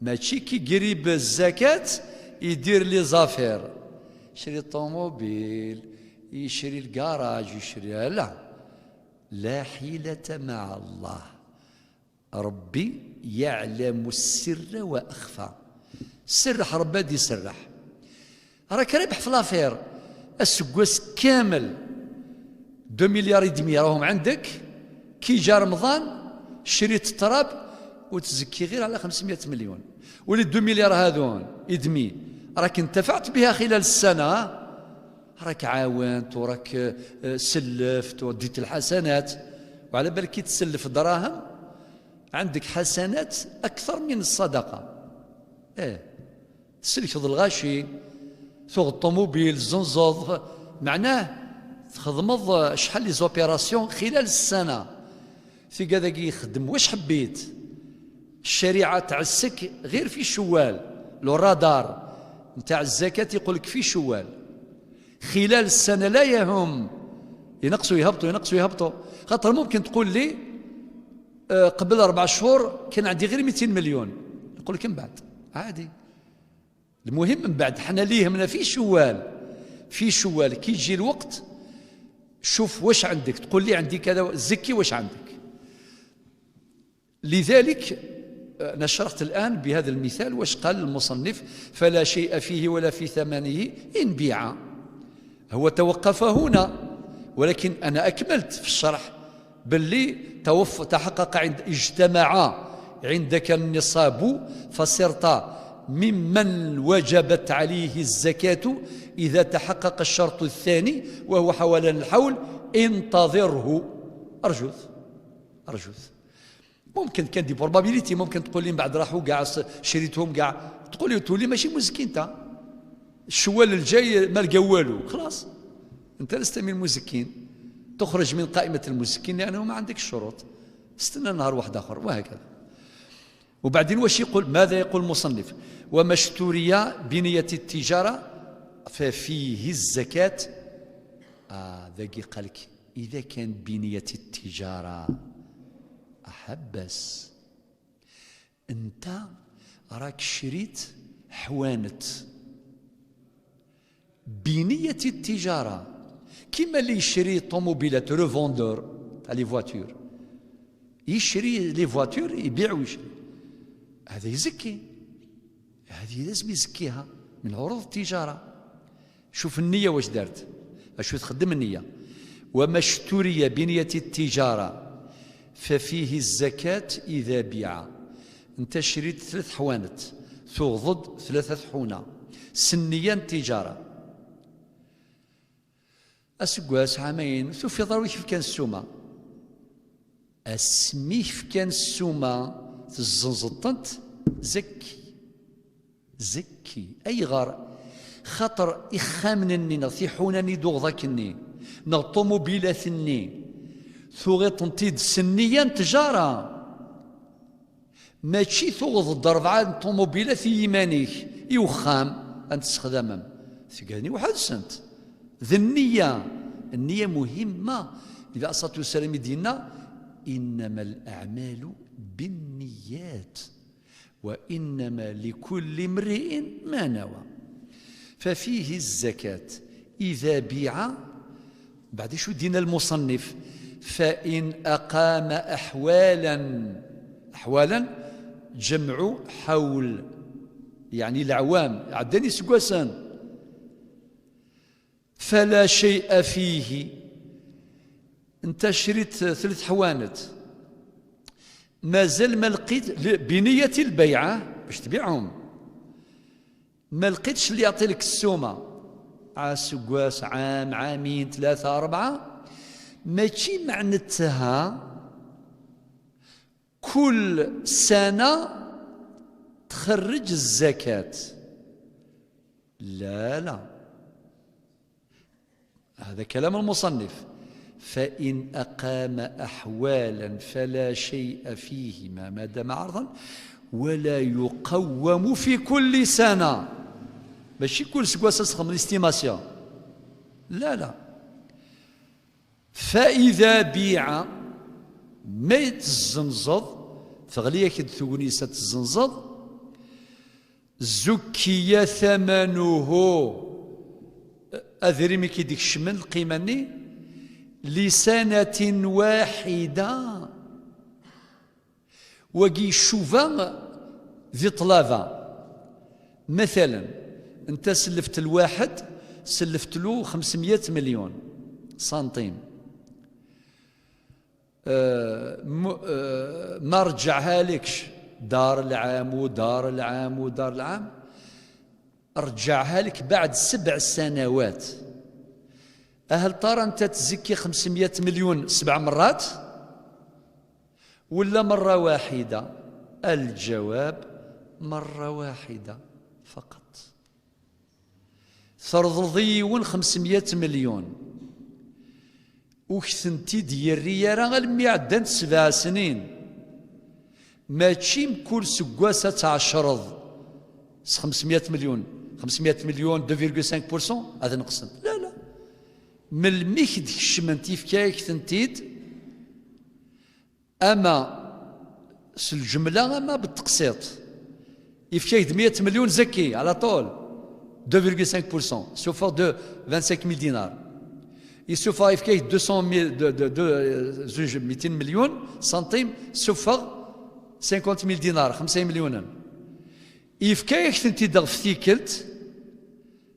ماشي كي يقري بالزكاة يدير les affaires. يشري الطوموبيل، يشري الكراج، يشري، لا. لا حيلة مع الله. ربي يعلم السر وأخفى. Serreḥ Rebbi ad iserreḥ. راك رابح في l'affaire. Aseggas kamel deux milliards et demi راهم عندك. كي جا رمضان شريت التراب وتزكي غير على خمسمية مليون. ولي deux milliards هذون et demi راك انتفعت بها خلال السنة. راك عاونت وراك، آه، سلفت وديت الحسنات. وعلى بالك كي تسلف دراهم عندك حسنات أكثر من الصدقة. إيه، تسلكض الغاشي، ثوغ الطوموبيل، زنزوض، معناه تخدمض شحال les opérations خلال السنة. ثيقا ذاكي يخدم واش حبيت. الشريعة تعسك غير في شوال، le radar نتاع الزكاة يقول لك في شوال. خلال السنة لا يهم، ينقصوا يهبطوا، ينقصوا يهبطوا. خاطر ممكن تقول لي، آه، قبل أربع شهور كان عندي غير ميتين مليون، نقول لك من بعد عادي. المهم من بعد حنا اللي يهمنا في شوال، في شوال كي يجي الوقت شوف واش عندك، تقول لي عندي كذا، زكي واش عندك. لذلك، آه، أنا شرحت الآن بهذا المثال واش قال المصنف: "فلا شيء فيه ولا في ثمنه إن بيع". هو توقف هنا، ولكن أنا أكملت في الشرح باللي توف-، تحقق عند، اجتمع عندك النصاب فصرت ممن وجبت عليه الزكاة إذا تحقق الشرط الثاني وهو حولان الحول، انتظره. أرجوث، أرجوث. ممكن كان des probabilités، ممكن تقول لي من بعد راحوا كاع س-، شريتهم كاع، تقول لي تولي ماشي مزكي انت. الشوال الجاي ما لقى والو، خلاص. انت لست من المزكين، تخرج من قائمة المزكين لأنه ما عندك الشروط. استنى نهار واحد آخر، وهكذا. وبعدين واش يقول؟ ماذا يقول المصنف؟ "وما اشتري بنية التجارة ففيه الزكاة". آه، ذاكي قالك إذا كان بنية التجارة، أحبس. Nta rak crit ḥwanet. Biniyati tijara. Kima li yecri ṭumubilat, revendeur, ta les voitures. Yecri les voitures, ibiɛ u yecri. Hada izekki. Hadi lazem izekkiha. Min urud tijara. Cuf nniya wac dart. Acu txeddem nniya. Wama cturiya biniyati tijara. Fafihi zakat ida biɛa. Nta crit tlat ḥwanet. Tuɣeḍ-d tlata tḥuna. S nniya n tijara. Aseggas, ɛamayen, tufiḍ ara wi k-fkan ssuma. Asmi k-fkan ssuma, tezzenzeḍ-tent, zaki. Zaki. Ayɣer? Xaṭer ixxamen-nni neɣ tiḥuna-nni d uɣḍak-nni neɣ ṭumubilat-nni, tuɣiḍ-tent-id s nniya n tjara. Mačči tuɣeḍ-d rebɛa n ṭumubilat i yiman-ik, i uxxam, ad n-tessexdamem. Tgan i weḥd-sent. D nniya. Nniya muhimma. Di aṣatu salam i d-yenna, إنما الأعمال بالنيات وإنما لكل امرئ ما نوى. ففيه الزكاة إذا بيع. بعد شو دينا المصنف؟ فإن أقام أحوالا، أحوالا جمع حول، يعني العوام، عدني سقوسان. فلا شيء فيه. انت شريت ثلاث حوانت، مازال ما لقيت ل-، بنية البيعة باش تبيعهم، ما لقيتش اللي يعطي لك السومة. عاس سقواس، عام، عامين، ثلاثة، أربعة، ماشي معناتها كل سنة تخرج الزكاة. لا، لا. هذا كلام المصنف. فإن أقام أحوالا فلا شيء فيهما ما دام عرضا ولا يقوم في كل سنة. ماشي كل سكواس تخدم l'estimation. لا، لا. فإذا بيع، ما تزنزض، تغليك الثونيسة تزنزض، زكي ثمنه، أذرمك ديك الشمن القيمة ني، لسنة واحدة. Wagi icuba di ṭṭlaba. Matalen, nta selleft lwaḥed, selleft lu xemsemya milyun santim. Eh, mu-, eh, ma rǧaɛha lekš dar lɛam u dar lɛam u dar lɛam, rǧaɛha lek baɛd sebɛ sanawat. Ahel tara nta tzekki xemsemya milyun sebɛ merrat? ولا مرة واحدة؟ الجواب مرة واحدة فقط. Terḍeḍ i yiwen xemsemya milyun, ur k-tent-id-yerri ara almi ɛeddant sebɛ snin. Mačči mkul seggas ad tɛecreḍ s xemsemya milyun, xemsemya milyun, deux virgule cinq pour cent ad neqsent. La, la. Melmi i k-d-kecment, yefka-yak-tent-id, ama s lǧemla, ama beteqsiṭ. Yefka-ak-d meyya milyun zaki, ɛla ṭul, deux virgule cinq pour cent, sufeɣ de vingt-cinq mille dinars. Yessufeɣ, yefka-ak-d deux cent mille, de, de, de, euh, zuj mitin milyun santim, sufeɣ cinquante mille dinars, xemsa imelyunen. Yefka-yak-tent-id ɣef tikkelt,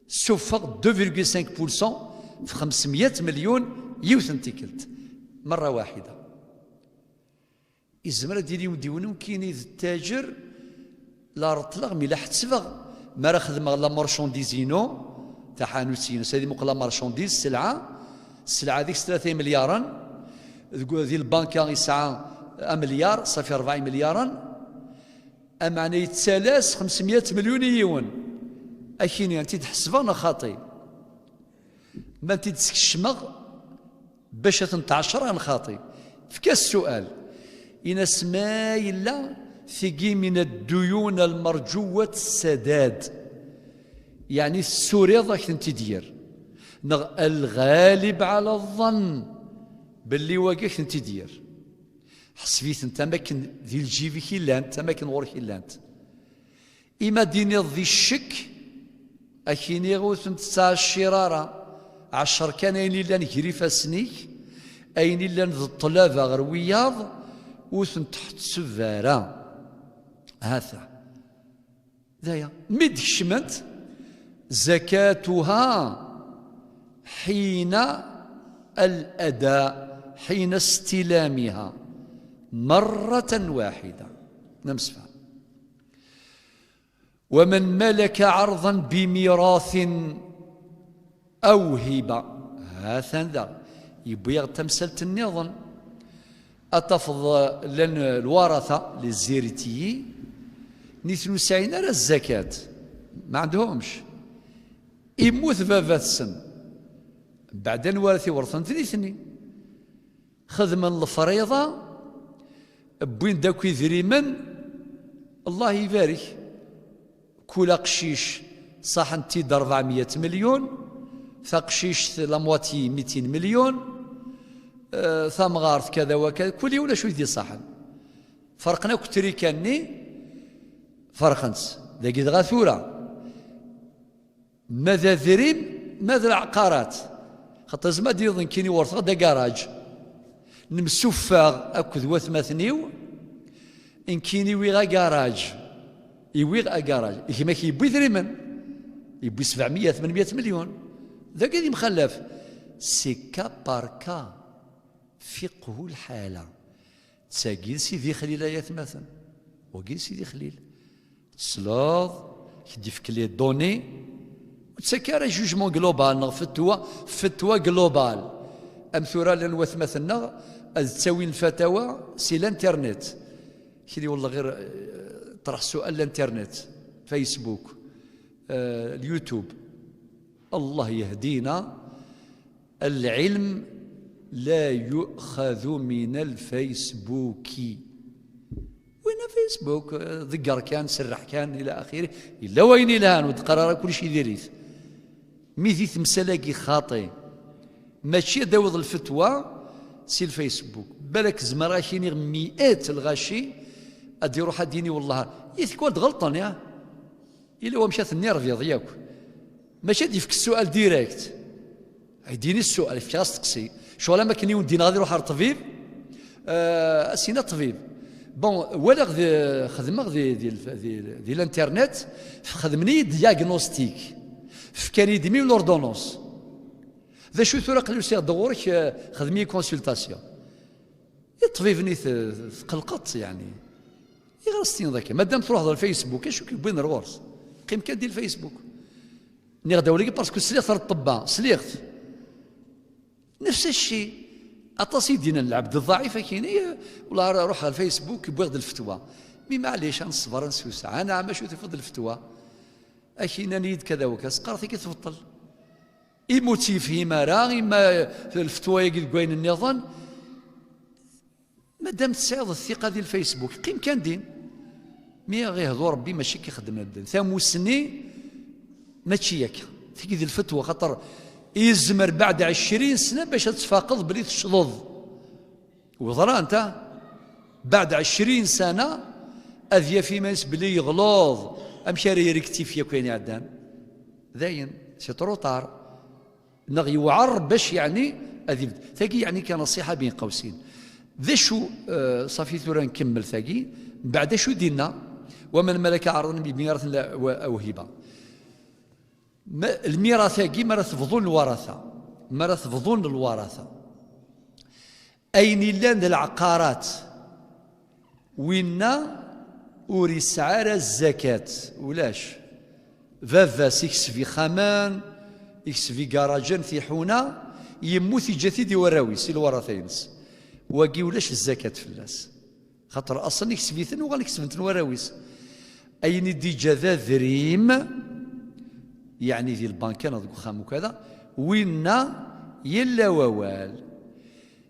sufeɣ deux virgule cinq pour cent fi xemsemya milyun yiwet n tikkelt, merra waḥida. Izmer ad yili umdiwen nekkini d ttaǧer, la reṭleɣ, mi la ḥettbeɣ, mi ara xedmeɣ la marchandise-inu, taḥanut-inu, s ad imuqel la marchandise, sselɛa, sselɛa deg-s tlata imelyaren, deg, di lbanka yesɛa amelyar, ṣafi rebɛa imelyaren, ameɛna yettalas xemsemya milyun i yiwen. Akini, ad t-id-ḥesbeɣ neɣ xaṭi? Ma n-t-id-skecmeɣ bac ad tent-ɛecreɣ neɣ xaṭi? Efk-as ssual. Ini-as ma yella tigi من الديون المرجوة السداد. Yeɛni tessuriḍ ad k-tent-id-yerr. Neɣ الغالب على الظن belli wagi ad k-tent-id-yerr. Ḥseb-itent am akken di lǧib-ik i llant, am akken ɣur-k i llant. Ima d-tiniḍ di ccekk, ad k-iniɣ ur tent-ttɛeccir ara. Ɛeccer kan ayen illan gar ifassen-ik, ayen illan d ṭṭlaba ɣer wiyaḍ, ur tent-tḥetteb ara. Hata. D aya. Mi d-kecment, zakatuha ḥina al-ada, ḥina istilamiha, marratan waḥida. Nemsefham. ومن ملك عرضا بميراث أو هبة. Ha-t-an da. Yewwi-yaɣ-d tamsalt nniḍen. Ad tafeḍ, eh, llan, eh, lwaratha, les héritiers, nitni ur sɛin ara zzakat. Ma ɛendhumc. Immut baba-tsen. Mbeɛd anwa ara t-iwerten? D nitni. Xedmen lefriḍa, wwin-d akk idrimen, Allah ibarek. Kul aqcic ṣaḥen-t-id ṛebɛemya milyun, taqcict la moitié mitin milyun, eh, tamɣart kada wa kada, kul yiwen acu i d-iṣaḥen. Ferqen akk trika-nni, ferqen-tt. Dagi dɣa tura, ma d adrim, ma d leɛqarat. Xaṭer zma d-iḍ nekkini werteɣ-d agaraǧ. Nemsuffeɣ akked watmaten-iw, nekkini wiɣ agaraǧ. Iwiɣ agaraǧ. Gma-k yewwi idrimen. Yewwi sebɛemya, tmenmya milyun. Dagi d imxallaf. C'est cas par cas. Fiqhu lḥala. D tagi n Sidi Xlil, ay atmaten. Wagi n Sidi Xlil. Tesleḍ, k-d-ifk les données, ur ttak ara jugement global neɣ fetwa, fetwa global. Am tura llan watmaten-nneɣ ad ttawin lfatawa si l'internet. Kri wallah ɣir, eh, ṭraḥ sual l'internet, Facebook, eh, اليوتيوب. الله يهدينا. العلم لا يؤخذ من الفيسبوك. Winna Facebook, eh, ḍegger kan, serreḥ kan, ila axiri. Yella wayen ilhan, ur d-qqar ara kullec i diri-t. Mi di temsal-agi xaṭi, mačči ad d-tawiḍ lfetwa si lFacebook. Balak zemreɣ ad k-iniɣ miat lɣaci, ad d-iruḥ ad d-yini: "Wellah, i tikwal d-ɣelṭen, ya." Yella wamek ad ten-irbiḍ yakk. Mačči ad d-yefk ssual direct. Ad d-yini ssual, yefka asteqsi. Ccɣel am akken yiwen d-yenɣa ad iruḥ ɣer ṭṭbib, eh, ad s-yini: "A ṭṭbib, bon, walaɣ di, xedmeɣ di, di, di, di l'internet, xedmen-iyi-d diagnostic, fkan-iyi-d mille ordonnance. D acu tura aql-i usiɣ-d ɣur-k, eh, xdem-iyi consultation." I ṭṭbib-nni te-, tqelqeḍ, yeɛni. Iɣer as-tiniḍ akka? Madam truḥeḍ ɣer Facebook, acu k-yewwin ar ɣur-s? Qqim kan di lFacebook. Nniɣ-d awal-agi parce que sliɣ-t ar ṭṭebba, sliɣ-t. Nefs cci. Aṭas i d-yennan lɛebd ḍɛif akini, wala ara ruḥ ɣer Facebook, wwiɣ-d lfetwa. Mi maɛlic, ad nṣber, ad nsusa. Anɛam, acu tufiḍ d lfetwa? Ak-inan-iyi-d kada waka, sqaret-agi tbeṭṭel. Ima ur tt-yefhim ara, ima lfetwa-agi deg wayen nniḍen, madam tesɛiḍ ttiqa di lFacebook, qqim kan din. Mi aɣ-ihdu Rebbi, mačči akka i xeddmen medden. Tamusni mačči akka. Tigi d lfetwa, xaṭer yezmer beɛd ɛecrin sna bac ad tfaqeḍ belli tecḍeḍ. Weḍrant, ah? Beɛd ɛecrin sana, ad yaf iman-is belli yeɣleḍ. Amek ara irektifi akk ayen iɛeddan? Dayen, c'est trop tard. Neɣ yewɛer bac, yeɛni, ad ibd-, tagi, yeɛni, kan nṣiḥa bin qawsin. D acu, eh, ṣafi tura nkemmel tagi, mbeɛd acu d-inna: "Waman malaka ɛerḍen bi miraten la, wa, aw hiba." Ma, lmirat-agi, mi ara tebḍun lwaratha, mi ara tebḍun lwaratha, ayen illan d leɛqarat, winna ur isɛi ara zzakat, ulac. Baba-s ikseb ixxamen, ikseb igarajen, tiḥuna, yemmut, iǧǧa-t-id i warraw-is, i lwaratha-ines. Wagi ulac zzakat fell-as. Xaṭer aṣen ikseb-iten, uɣalen kesben-ten warraw-is. Ayen i d-iǧǧa d adrim, yeɛni di lbanka neɣ deg uxxam ukada, winna yella wawal.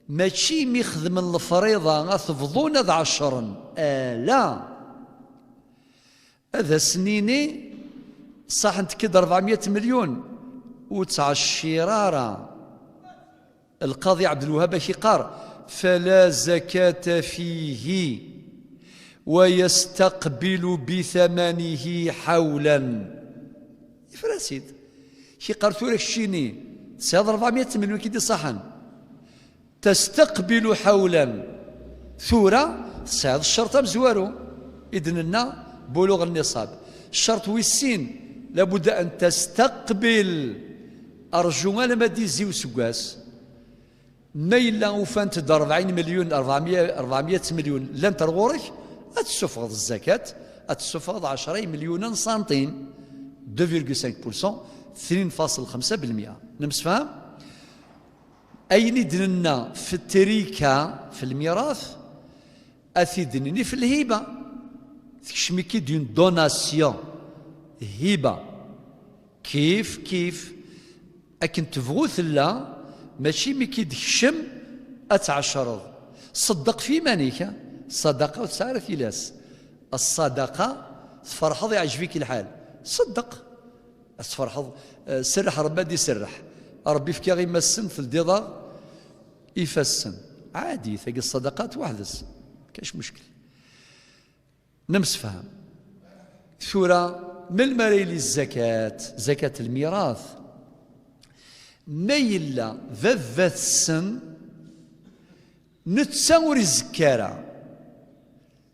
Mačči mi xedmen lefriḍa ad t-bḍun ad ɛecren, ala. Ad asen-nini, ṣaḥent-k-id ṛebɛemya milyun, ur ttɛeccir ara. Lqaḍi Ɛebdelwahab ak-iqqar: فلا زكاة فيه ويستقبل بثمنه حولا. Yefra-tt-id. Kiqar tura keččini tesɛiḍ ṛebɛemya melyun ki d-iṣaḥen. تستقبل حولا. Tura tesɛiḍ ccerṭ amezwaru i d-nenna, بلوغ النصاب. Ccerṭ wis sin, لابد أن تستقبل. Rǧu alamma d-izzi useggas. Ma yella ufant-d ṛebɛin melyun, ṛebɛemya, ṛebɛemya melyun llant ar ɣur-k, ad tessufɣeḍ zzakat, ad tessufɣeḍ ɛecra imelyunen santim, deux virgule cinq pour cent, tnin faṣel xemsa belmya. Nemsefham? Ayen i d-nenna f trika, f lmirat, ad t-id-nini f lhiba. Tekcem-ik-id une donation, hiba. Kif kif, akken tebɣu tella, mačči mi k-id-tekcem ad tɛecreḍ. Ṣeddeq f yiman-ik, ṣṣadaqa ur tesɛi ara tilas. Ṣṣadaqa, tferḥeḍ, iɛǧeb-ik lḥal, ṣeddeq. Ad tferḥeḍ, eh, serreḥ Rebbi ad iserreḥ. Rebbi, fkiɣ imassen, teldiḍ-aɣ ifassen. Ɛadi, tagi ṣṣadaqat weḥd-s, kac muckel. Nemsefham. Tura, melmi ara yili zzakat, zakat lmirat? Ma yella baba-tsen, netta ur izekki ara,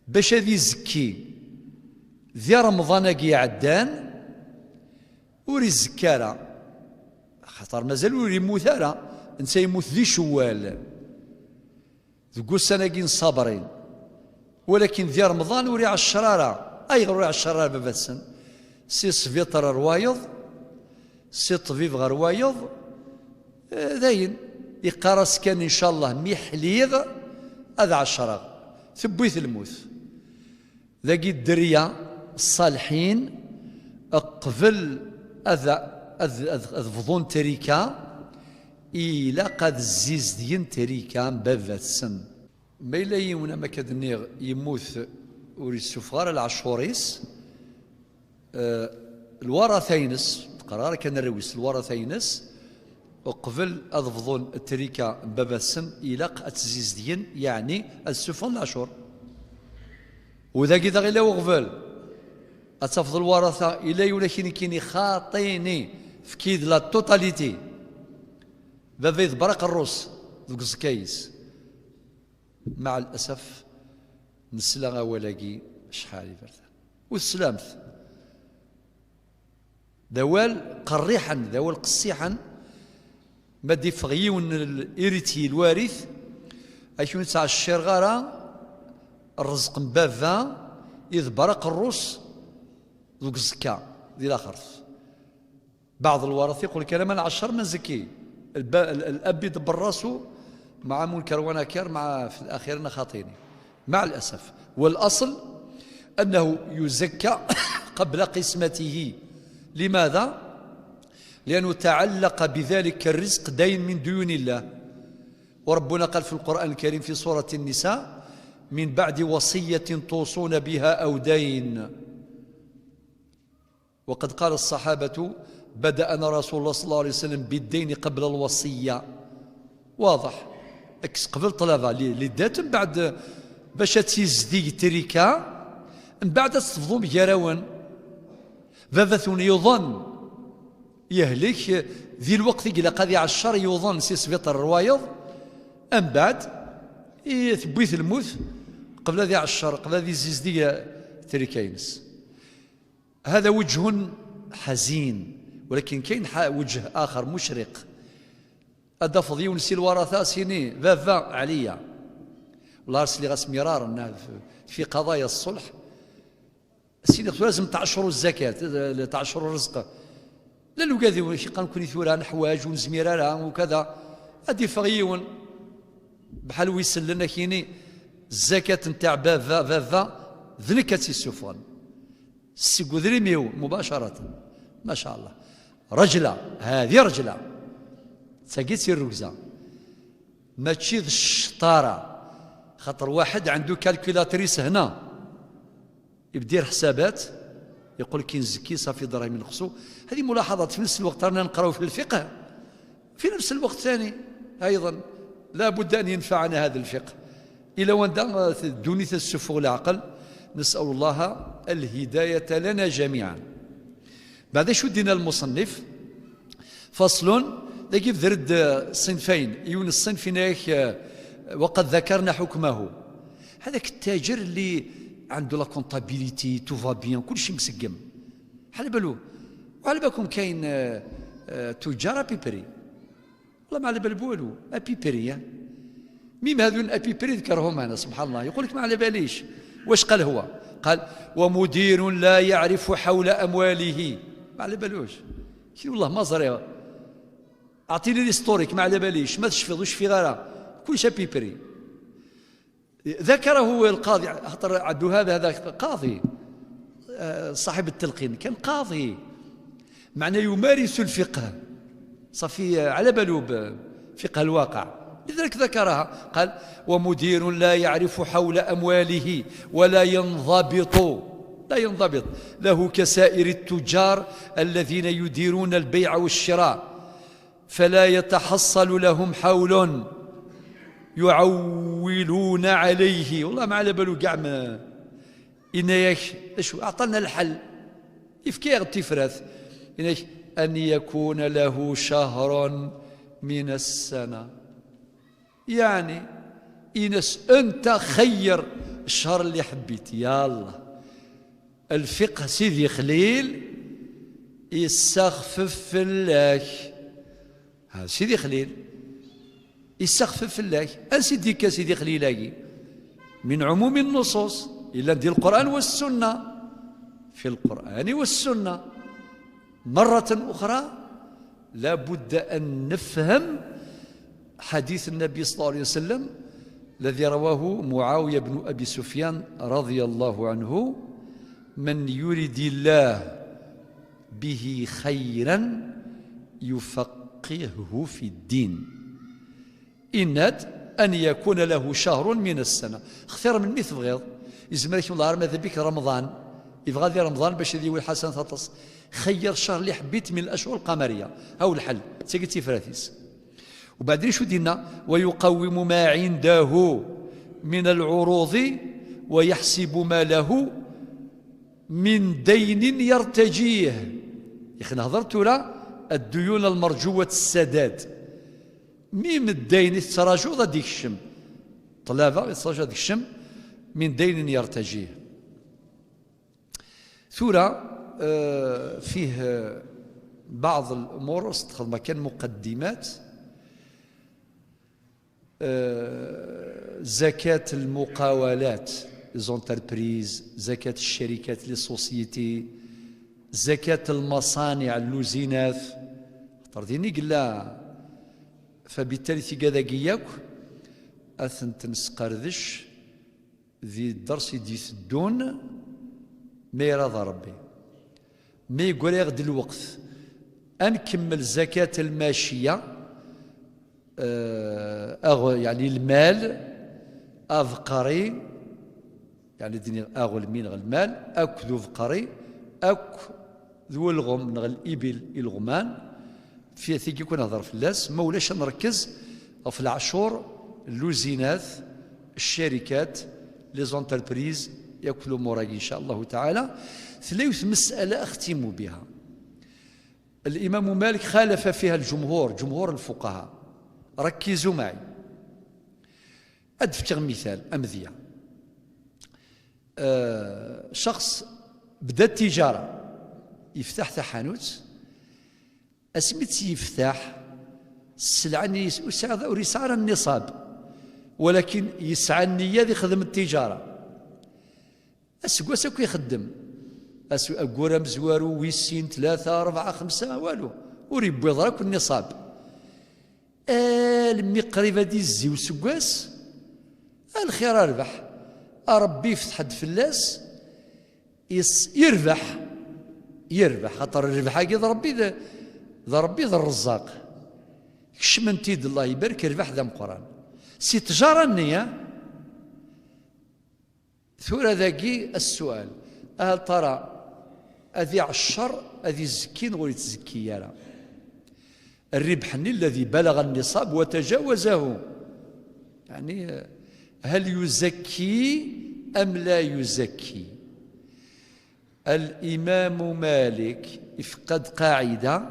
bac ad izekki di Remḍan-agi iɛeddan, ur izekki ara, axaṭer mazal ur yemmut ara, netta yemmut di Cewwal. Deg ussan-agi n ṣṣabrin. Walakin di Remḍan ur iɛeccer ara. Ayɣer ur iɛeccer ara baba-tsen? Si sbiṭer ɣer wayeḍ, si ṭṭbib ɣer wayeḍ, eh, dayen. Iqqar-as kan, ncallah, mi ḥliɣ, ad ɛecreɣ. Tewwi-t lmut. Dagi dderya ṣṣalḥin, qbel ad, ad, ad, ad bḍun trika, ilaq ad zzizdgen trika n baba-tsen. Ma yella yiwen, am akka d-nniɣ, yemmut ur yessufeɣ ara leɛcur-is, eh, lwarata-ines, teqqar ara kan arraw-is, lwarata-ines, uqbel ad bḍun trika n baba-tsen, ilaq ad tt-zzizdgen, yeɛni ad ssufɣen leɛcur. U dagi daɣ ila uɣbel. Ad tafeḍ lwarata, ila yiwen akini-kini xaṭini, fki-yi-d la totalité. Baba iḍebber aqerru-s deg uẓekka-is. Maɛa lasaf, nesla awal-agi acḥal iberdan. U teslamt. D awal qerriḥen, d awal qessiḥen. Ma d-iffeɣ yiwen n l-, héritier, lwarit, akken ur ttɛeccireɣ ara rrezq n baba, iḍebber aqerru-s deg uẓekka, di laxert. Baɛḍ lwarat iqul kan: "Ama nɛeccer ma nzekki." Lba-, l-, l-, الأب يدبر راسه مع منكر ونكير مع في الأخير خاطيني. مع الأسف. والأصل أنه يزكى قبل قسمته. لماذا؟ لأنه تعلق بذلك الرزق دين من ديون الله. وربنا قال في القرآن الكريم في سورة النساء: "من بعد وصية توصون بها أو دين". وقد قال الصحابة: "بدأنا رسول الله صلى الله عليه وسلم بالدين قبل الوصية". واضح. Kkes qbel ṭṭlaba li, li dette, mbeɛd bac ad tizdeg trika, mbeɛd ad tefḍum gar-awen. Baba-twen yuḍen, yehlek, di lweqt i ilaq ad iɛeccer, yuḍen si sbiṭar rwayeḍ, mbeɛd i tewwi-t lmut, qbel ad iɛeccer, qbel ad izizdeg trika-ines. هذا وجه حزين، ولكن كاين ح-، وجه آخر مشرق. Ad d-tafeḍ yiwen si lwarata, sini: "Baba, ɛliya." Wallah, ar sliɣ-as miraran, na-, fi qadaya ṣṣulḥ. Sini tura lezm tɛecru zzakat, tɛecru rrezq. Llan wigad iqan-ken tura neḥwaǧ, ur nezmir ara, u kada. Ad d-iffeɣ yiwen, bḥal wi isellen akini: "Zzakat ntaɛ baba, baba, d nekk ad tt-issufɣen." Seg udrim-iw, mubacaratan. Ma ca Allah. Rajla, hadi rajla. D tagi i d tirrugza. Mačči d cṭara. Xaṭer waḥed عنده calculatrice هنا. يبدي يدير حسابات، يقول كي نزكي صافي دراهم ينقصوا. هذه ملاحظات في نفس الوقت رانا نقراو في الفقه. في نفس الوقت ثاني أيضا لا بد أن ينفعنا هذا الفقه. إلى وين دا، آه، الدنيا تسفه العقل. نسأل الله الهداية لنا جميعا. بعد شو دينا المصنف؟ فصل. داكي بدرد، آه، صنفين. يون الصنف هناك، آه، وقد ذكرنا حكمه. هذاك التاجر اللي عنده la comptabilité، tout va bien، كل شيء مسقم. على بالو. وعلى بالكم كاين، آه، آه، تجار à peu près. والله ما على بال بوالو، à peu près، ها؟ ميم هذو à peu près ذكرهم أنا، سبحان الله. يقول لك: "ما على باليش." واش قال هو؟ قال: "ومدير لا يعرف حول أمواله". ما على بالوش. شي والله ما زريغ. أعطيني l'historique، ما على باليش، ما تشفيض، وش في غيره؟ كلش à peu près. ذكره القاضي، خاطر عبد الوهاب هذا قاضي، آه، صاحب التلقين، كان قاضي، معناه يمارس الفقه، صافي على بالو بفقه الواقع، لذلك ذكرها. قال: "ومدير لا يعرف حول أمواله ولا ينضبط"، لا ينضبط، "له كسائر التجار الذين يديرون البيع والشراء، فلا يتحصل لهم حول يعولون عليه". والله ما على بالو كاع ما إناياك، شو أعطانا الحل؟ يفكيغ التفرات. إناياك: "أن يكون له شهر من السنة". يعني، إنس أنت خير الشهر اللي حبيت، يا الله. الفقه سيدي خليل يسخفف فلاك. ها سيدي خليل يسخفف فلاك. أنسي ديك سيدي خليل هاكي؟ من عموم النصوص، إلا ديال القرآن والسنة، في القرآن والسنة. مرة أخرى، لا بد أن نفهم حديث النبي صلى الله عليه وسلم الذي رواه معاوية بن أبي سفيان رضي الله عنه: "من يرد الله به خيرا يفقهه في الدين". إناد أن يكون له شهر من السنة. اختار من مثل غير. يزمر يكون الله رمضان بك رمضان. يبغى ذي رمضان باش يديوي الحسنة تطس. خير شهر اللي حبيت من الأشهر القمرية. هاو الحل. تيجي تفراتيس. وبعدين شو دينا؟ "ويقوم ما عنده من العروض ويحسب ما له من دين يرتجيه". يا أخي، نهضر تورا الديون المرجوة السداد. ميم الدين يتراجو غادي يكشم. طلبة يتراجو غادي يكشم من دين يرتجيه. ثورة، آه، فيه بعض الأمور استخدمها كان مقدمات. آه، زكاة المقاولات، les entreprises، زكاة الشركات، les sociétés، زكاة المصانع، l'usinat. خاطر ديني قلا، فبالتالي تيقا داكي ياك، أثنت نسقردش ذي الدرس دي سدون، ما يرضى ربي. ما يقول ياخد الوقت. أنكمل زكاة الماشية، آه، أغ-، يعني المال، أفقري، يعني دني أغل مين غ المال، أك ذو فقري، أك ذو الغم نغ الإبل الغمان، في ثيكي كون هضر في اللاس، ما ولاش نركز في العشور، اللوزينات، الشركات، les entreprises، ياكلوا موراي إن شاء الله تعالى. ثلاث مسألة أختم بها. الإمام مالك خالف فيها الجمهور، جمهور الفقهاء. ركزوا معي. أدفع مثال أمذية. آه، شخص بدا التجارة، يفتح تحانوت، أسميت يفتح السلعة اللي يس-، يسعى، ور يسعى النصاب، ولكن يسعى النية دي خدم التجارة. Aseggas akk ixeddem. As-, ayyur amezwaru, wis sin, tlata, rebɛa, xemsa, walu. Ur yewwiḍ ara akk nniṣab. Almi qrib ad izzi useggas, a lxir a rrbeḥ. A Ṛebbi yefteḥ-d fell-as, is-, irbeḥ. Irbeḥ, xaṭer rrbeḥ-agi d Ṛebbi d, d Ṛebbi d Ṛṛezzaq. Kecmen-t-id, Allah ibarek, rrbeḥ d ameqqran. Si ttjara-nni, a? Tura dagi السؤال, hal tara ad iɛeccer, ad izekki neɣ ur ittezekki ara? الربح-nni الذي بلغ النصاب وتجاوزه. يعني هل يزكي أم لا يزكي؟ الإمام مالك يفقد قاعدة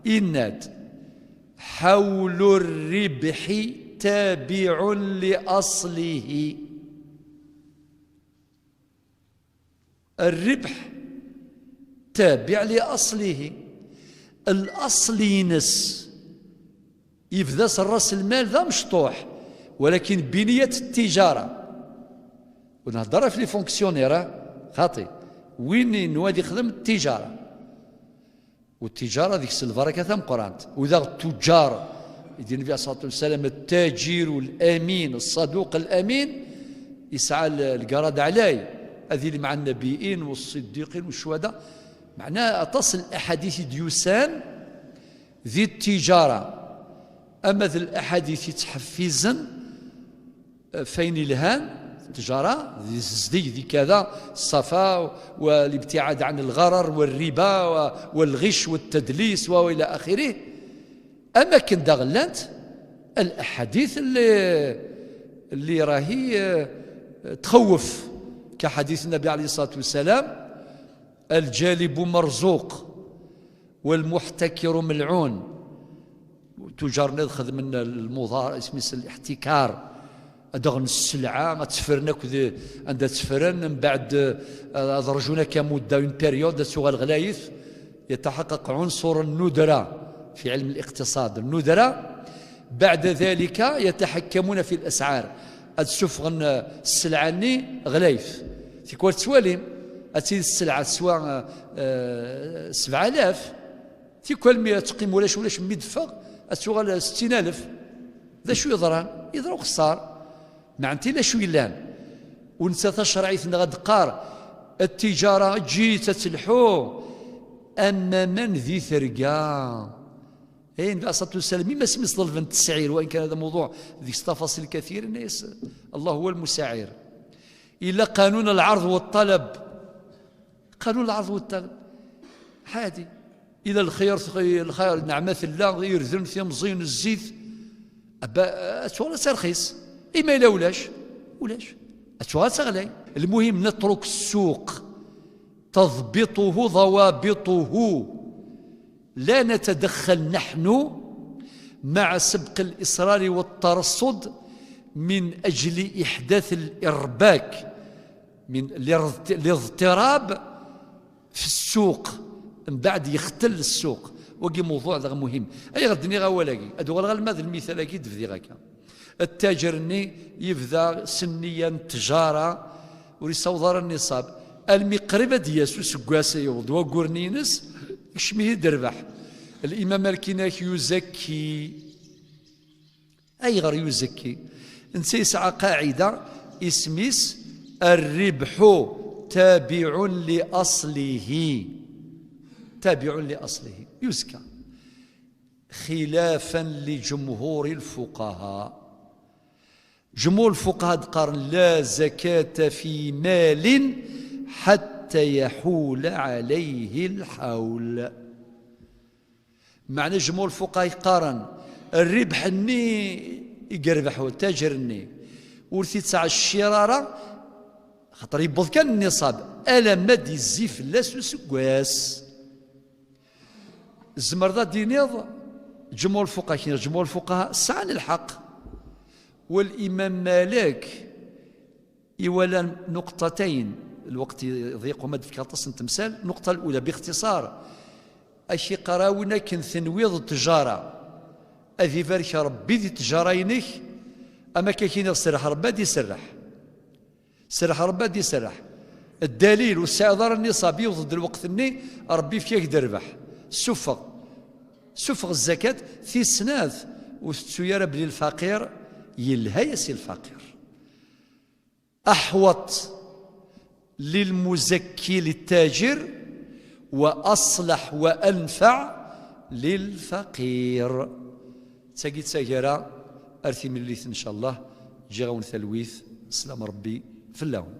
إنات: حول الربح تابع لأصله. الربح تابع لأصله. الأصل ينس يبدا راس المال ذا مشطوح، ولكن بنية التجارة. ونهضر في لي فونكسيونير، آه، خاطي وين ينواد يخدم التجارة، والتجارة ديك البركة ثم قرانت. وإذا التجار، يدي النبي عليه الصلاة والسلام: التاجر الأمين الصدوق الأمين يسعى القراد علي، هذه اللي مع النبيين والصديقين والشهداء. معناه أتصل الأحاديث ديوسان ذي التجارة. أما ذي الأحاديث يتحفزن فين الهان التجارة ذي الزدي ذي كذا، الصفاء والابتعاد عن الغرر والربا و-، والغش والتدليس وإلى آخره. أما كن داغلانت الأحاديث اللي، اللي راهي، آه، تخوف، كحديث النبي عليه الصلاة والسلام: الجالب مرزوق والمحتكر ملعون. تجار ناس خدمنا المضار، اسميس الاحتكار. أدغن السلعة، ما تفرن أكد، عند تفرن، من بعد، آه، أدرجونا كمدة، اون بيريود، سوغ الغلايث، يتحقق عنصر الندرة في علم الاقتصاد. الندرة بعد ذلك يتحكمون في الأسعار. أد سفغن السلعة ني غلايث. تيكوال تسواليم، أتي السلعة سوا، آه، سبعة آلاف، تيكوال مي تقيم ولاش ولاش مي دفغ، أتوغل ستين ألف. ذا شو يضران؟ يضرا وخسار. معنتي لا شو يلان. ونسى تشرعيت نغد قار التجارة جيت تلحو. أما من ذي ثرقا؟ إيه، النبي عليه الصلاة والسلام، مما سمي ظلم التسعير، وإن كان هذا موضوع ذي تفاصيل كثير، الناس، الله هو المسعر. إلا قانون العرض والطلب، قانون العرض والطلب، عادي. إلى الخير، الخير، نعمة الله، يرذن في مزين الزيت. أبا، أتوغل ترخيص. إما إلا ولاش، ولاش. أتوغل تغلي. المهم نترك السوق تضبطه ضوابطه. لا نتدخل نحن مع سبق الإصرار والترصد من أجل إحداث الإرباك، من الاضط-، الاضطراب في السوق، من بعد يختل السوق. وقي موضوع ذا مهم. أي غدني غا ولاقي. أدو غا الماذ المثال أكيد في ذي غاكا. التاجر ني يبدا سنيا تجارة وريساوض النصاب. المي قريب دياس وسقواس يوض وقرنينس، يشميه دربح. الإمام مالك يناك يزكي. أيغر يزكي؟ نسى يسعى قاعدة اسميس: الربح تابع لأصله. تابع لأصله. يزكى. خلافا لجمهور الفقهاء. جمهور الفقهاء قال: لا زكاة في مال حتى يحول عليه الحول. معنى جمهور الفقهاء يقارن الربح ني يقربح التاجر ني ورثي تاع الشرارة، خاطر يبوظ كان النصاب، ألا ما دي الزيف لا سوسكواس. الزمر ذا دينيض، جمهور الفقهاء، كاين جمهور الفقهاء سعان الحق. والإمام مالك يولى نقطتين، الوقت يضيق وما دفك غطس نتمثال. النقطة الأولى باختصار، أشي قراونا كن ثنويض التجارة، أذي بارك ربي ذي التجارة ينك، أما كاين يغسل ربي دي سرح. سرح ربي دي سرح. الدليل والسعي ضار النصاب يوضد الوقت الني، ربي فيك دربح. سفغ، سفغ الزكاة في سنات، وتسو يا رب للفقير يلهي سي الفقير. أحوط للمزكي للتاجر، وأصلح وأنفع للفقير. تاقي تاجرة أرثي مليث إن شاء الله. جيغاون ثلويث. سلام ربي فلاون.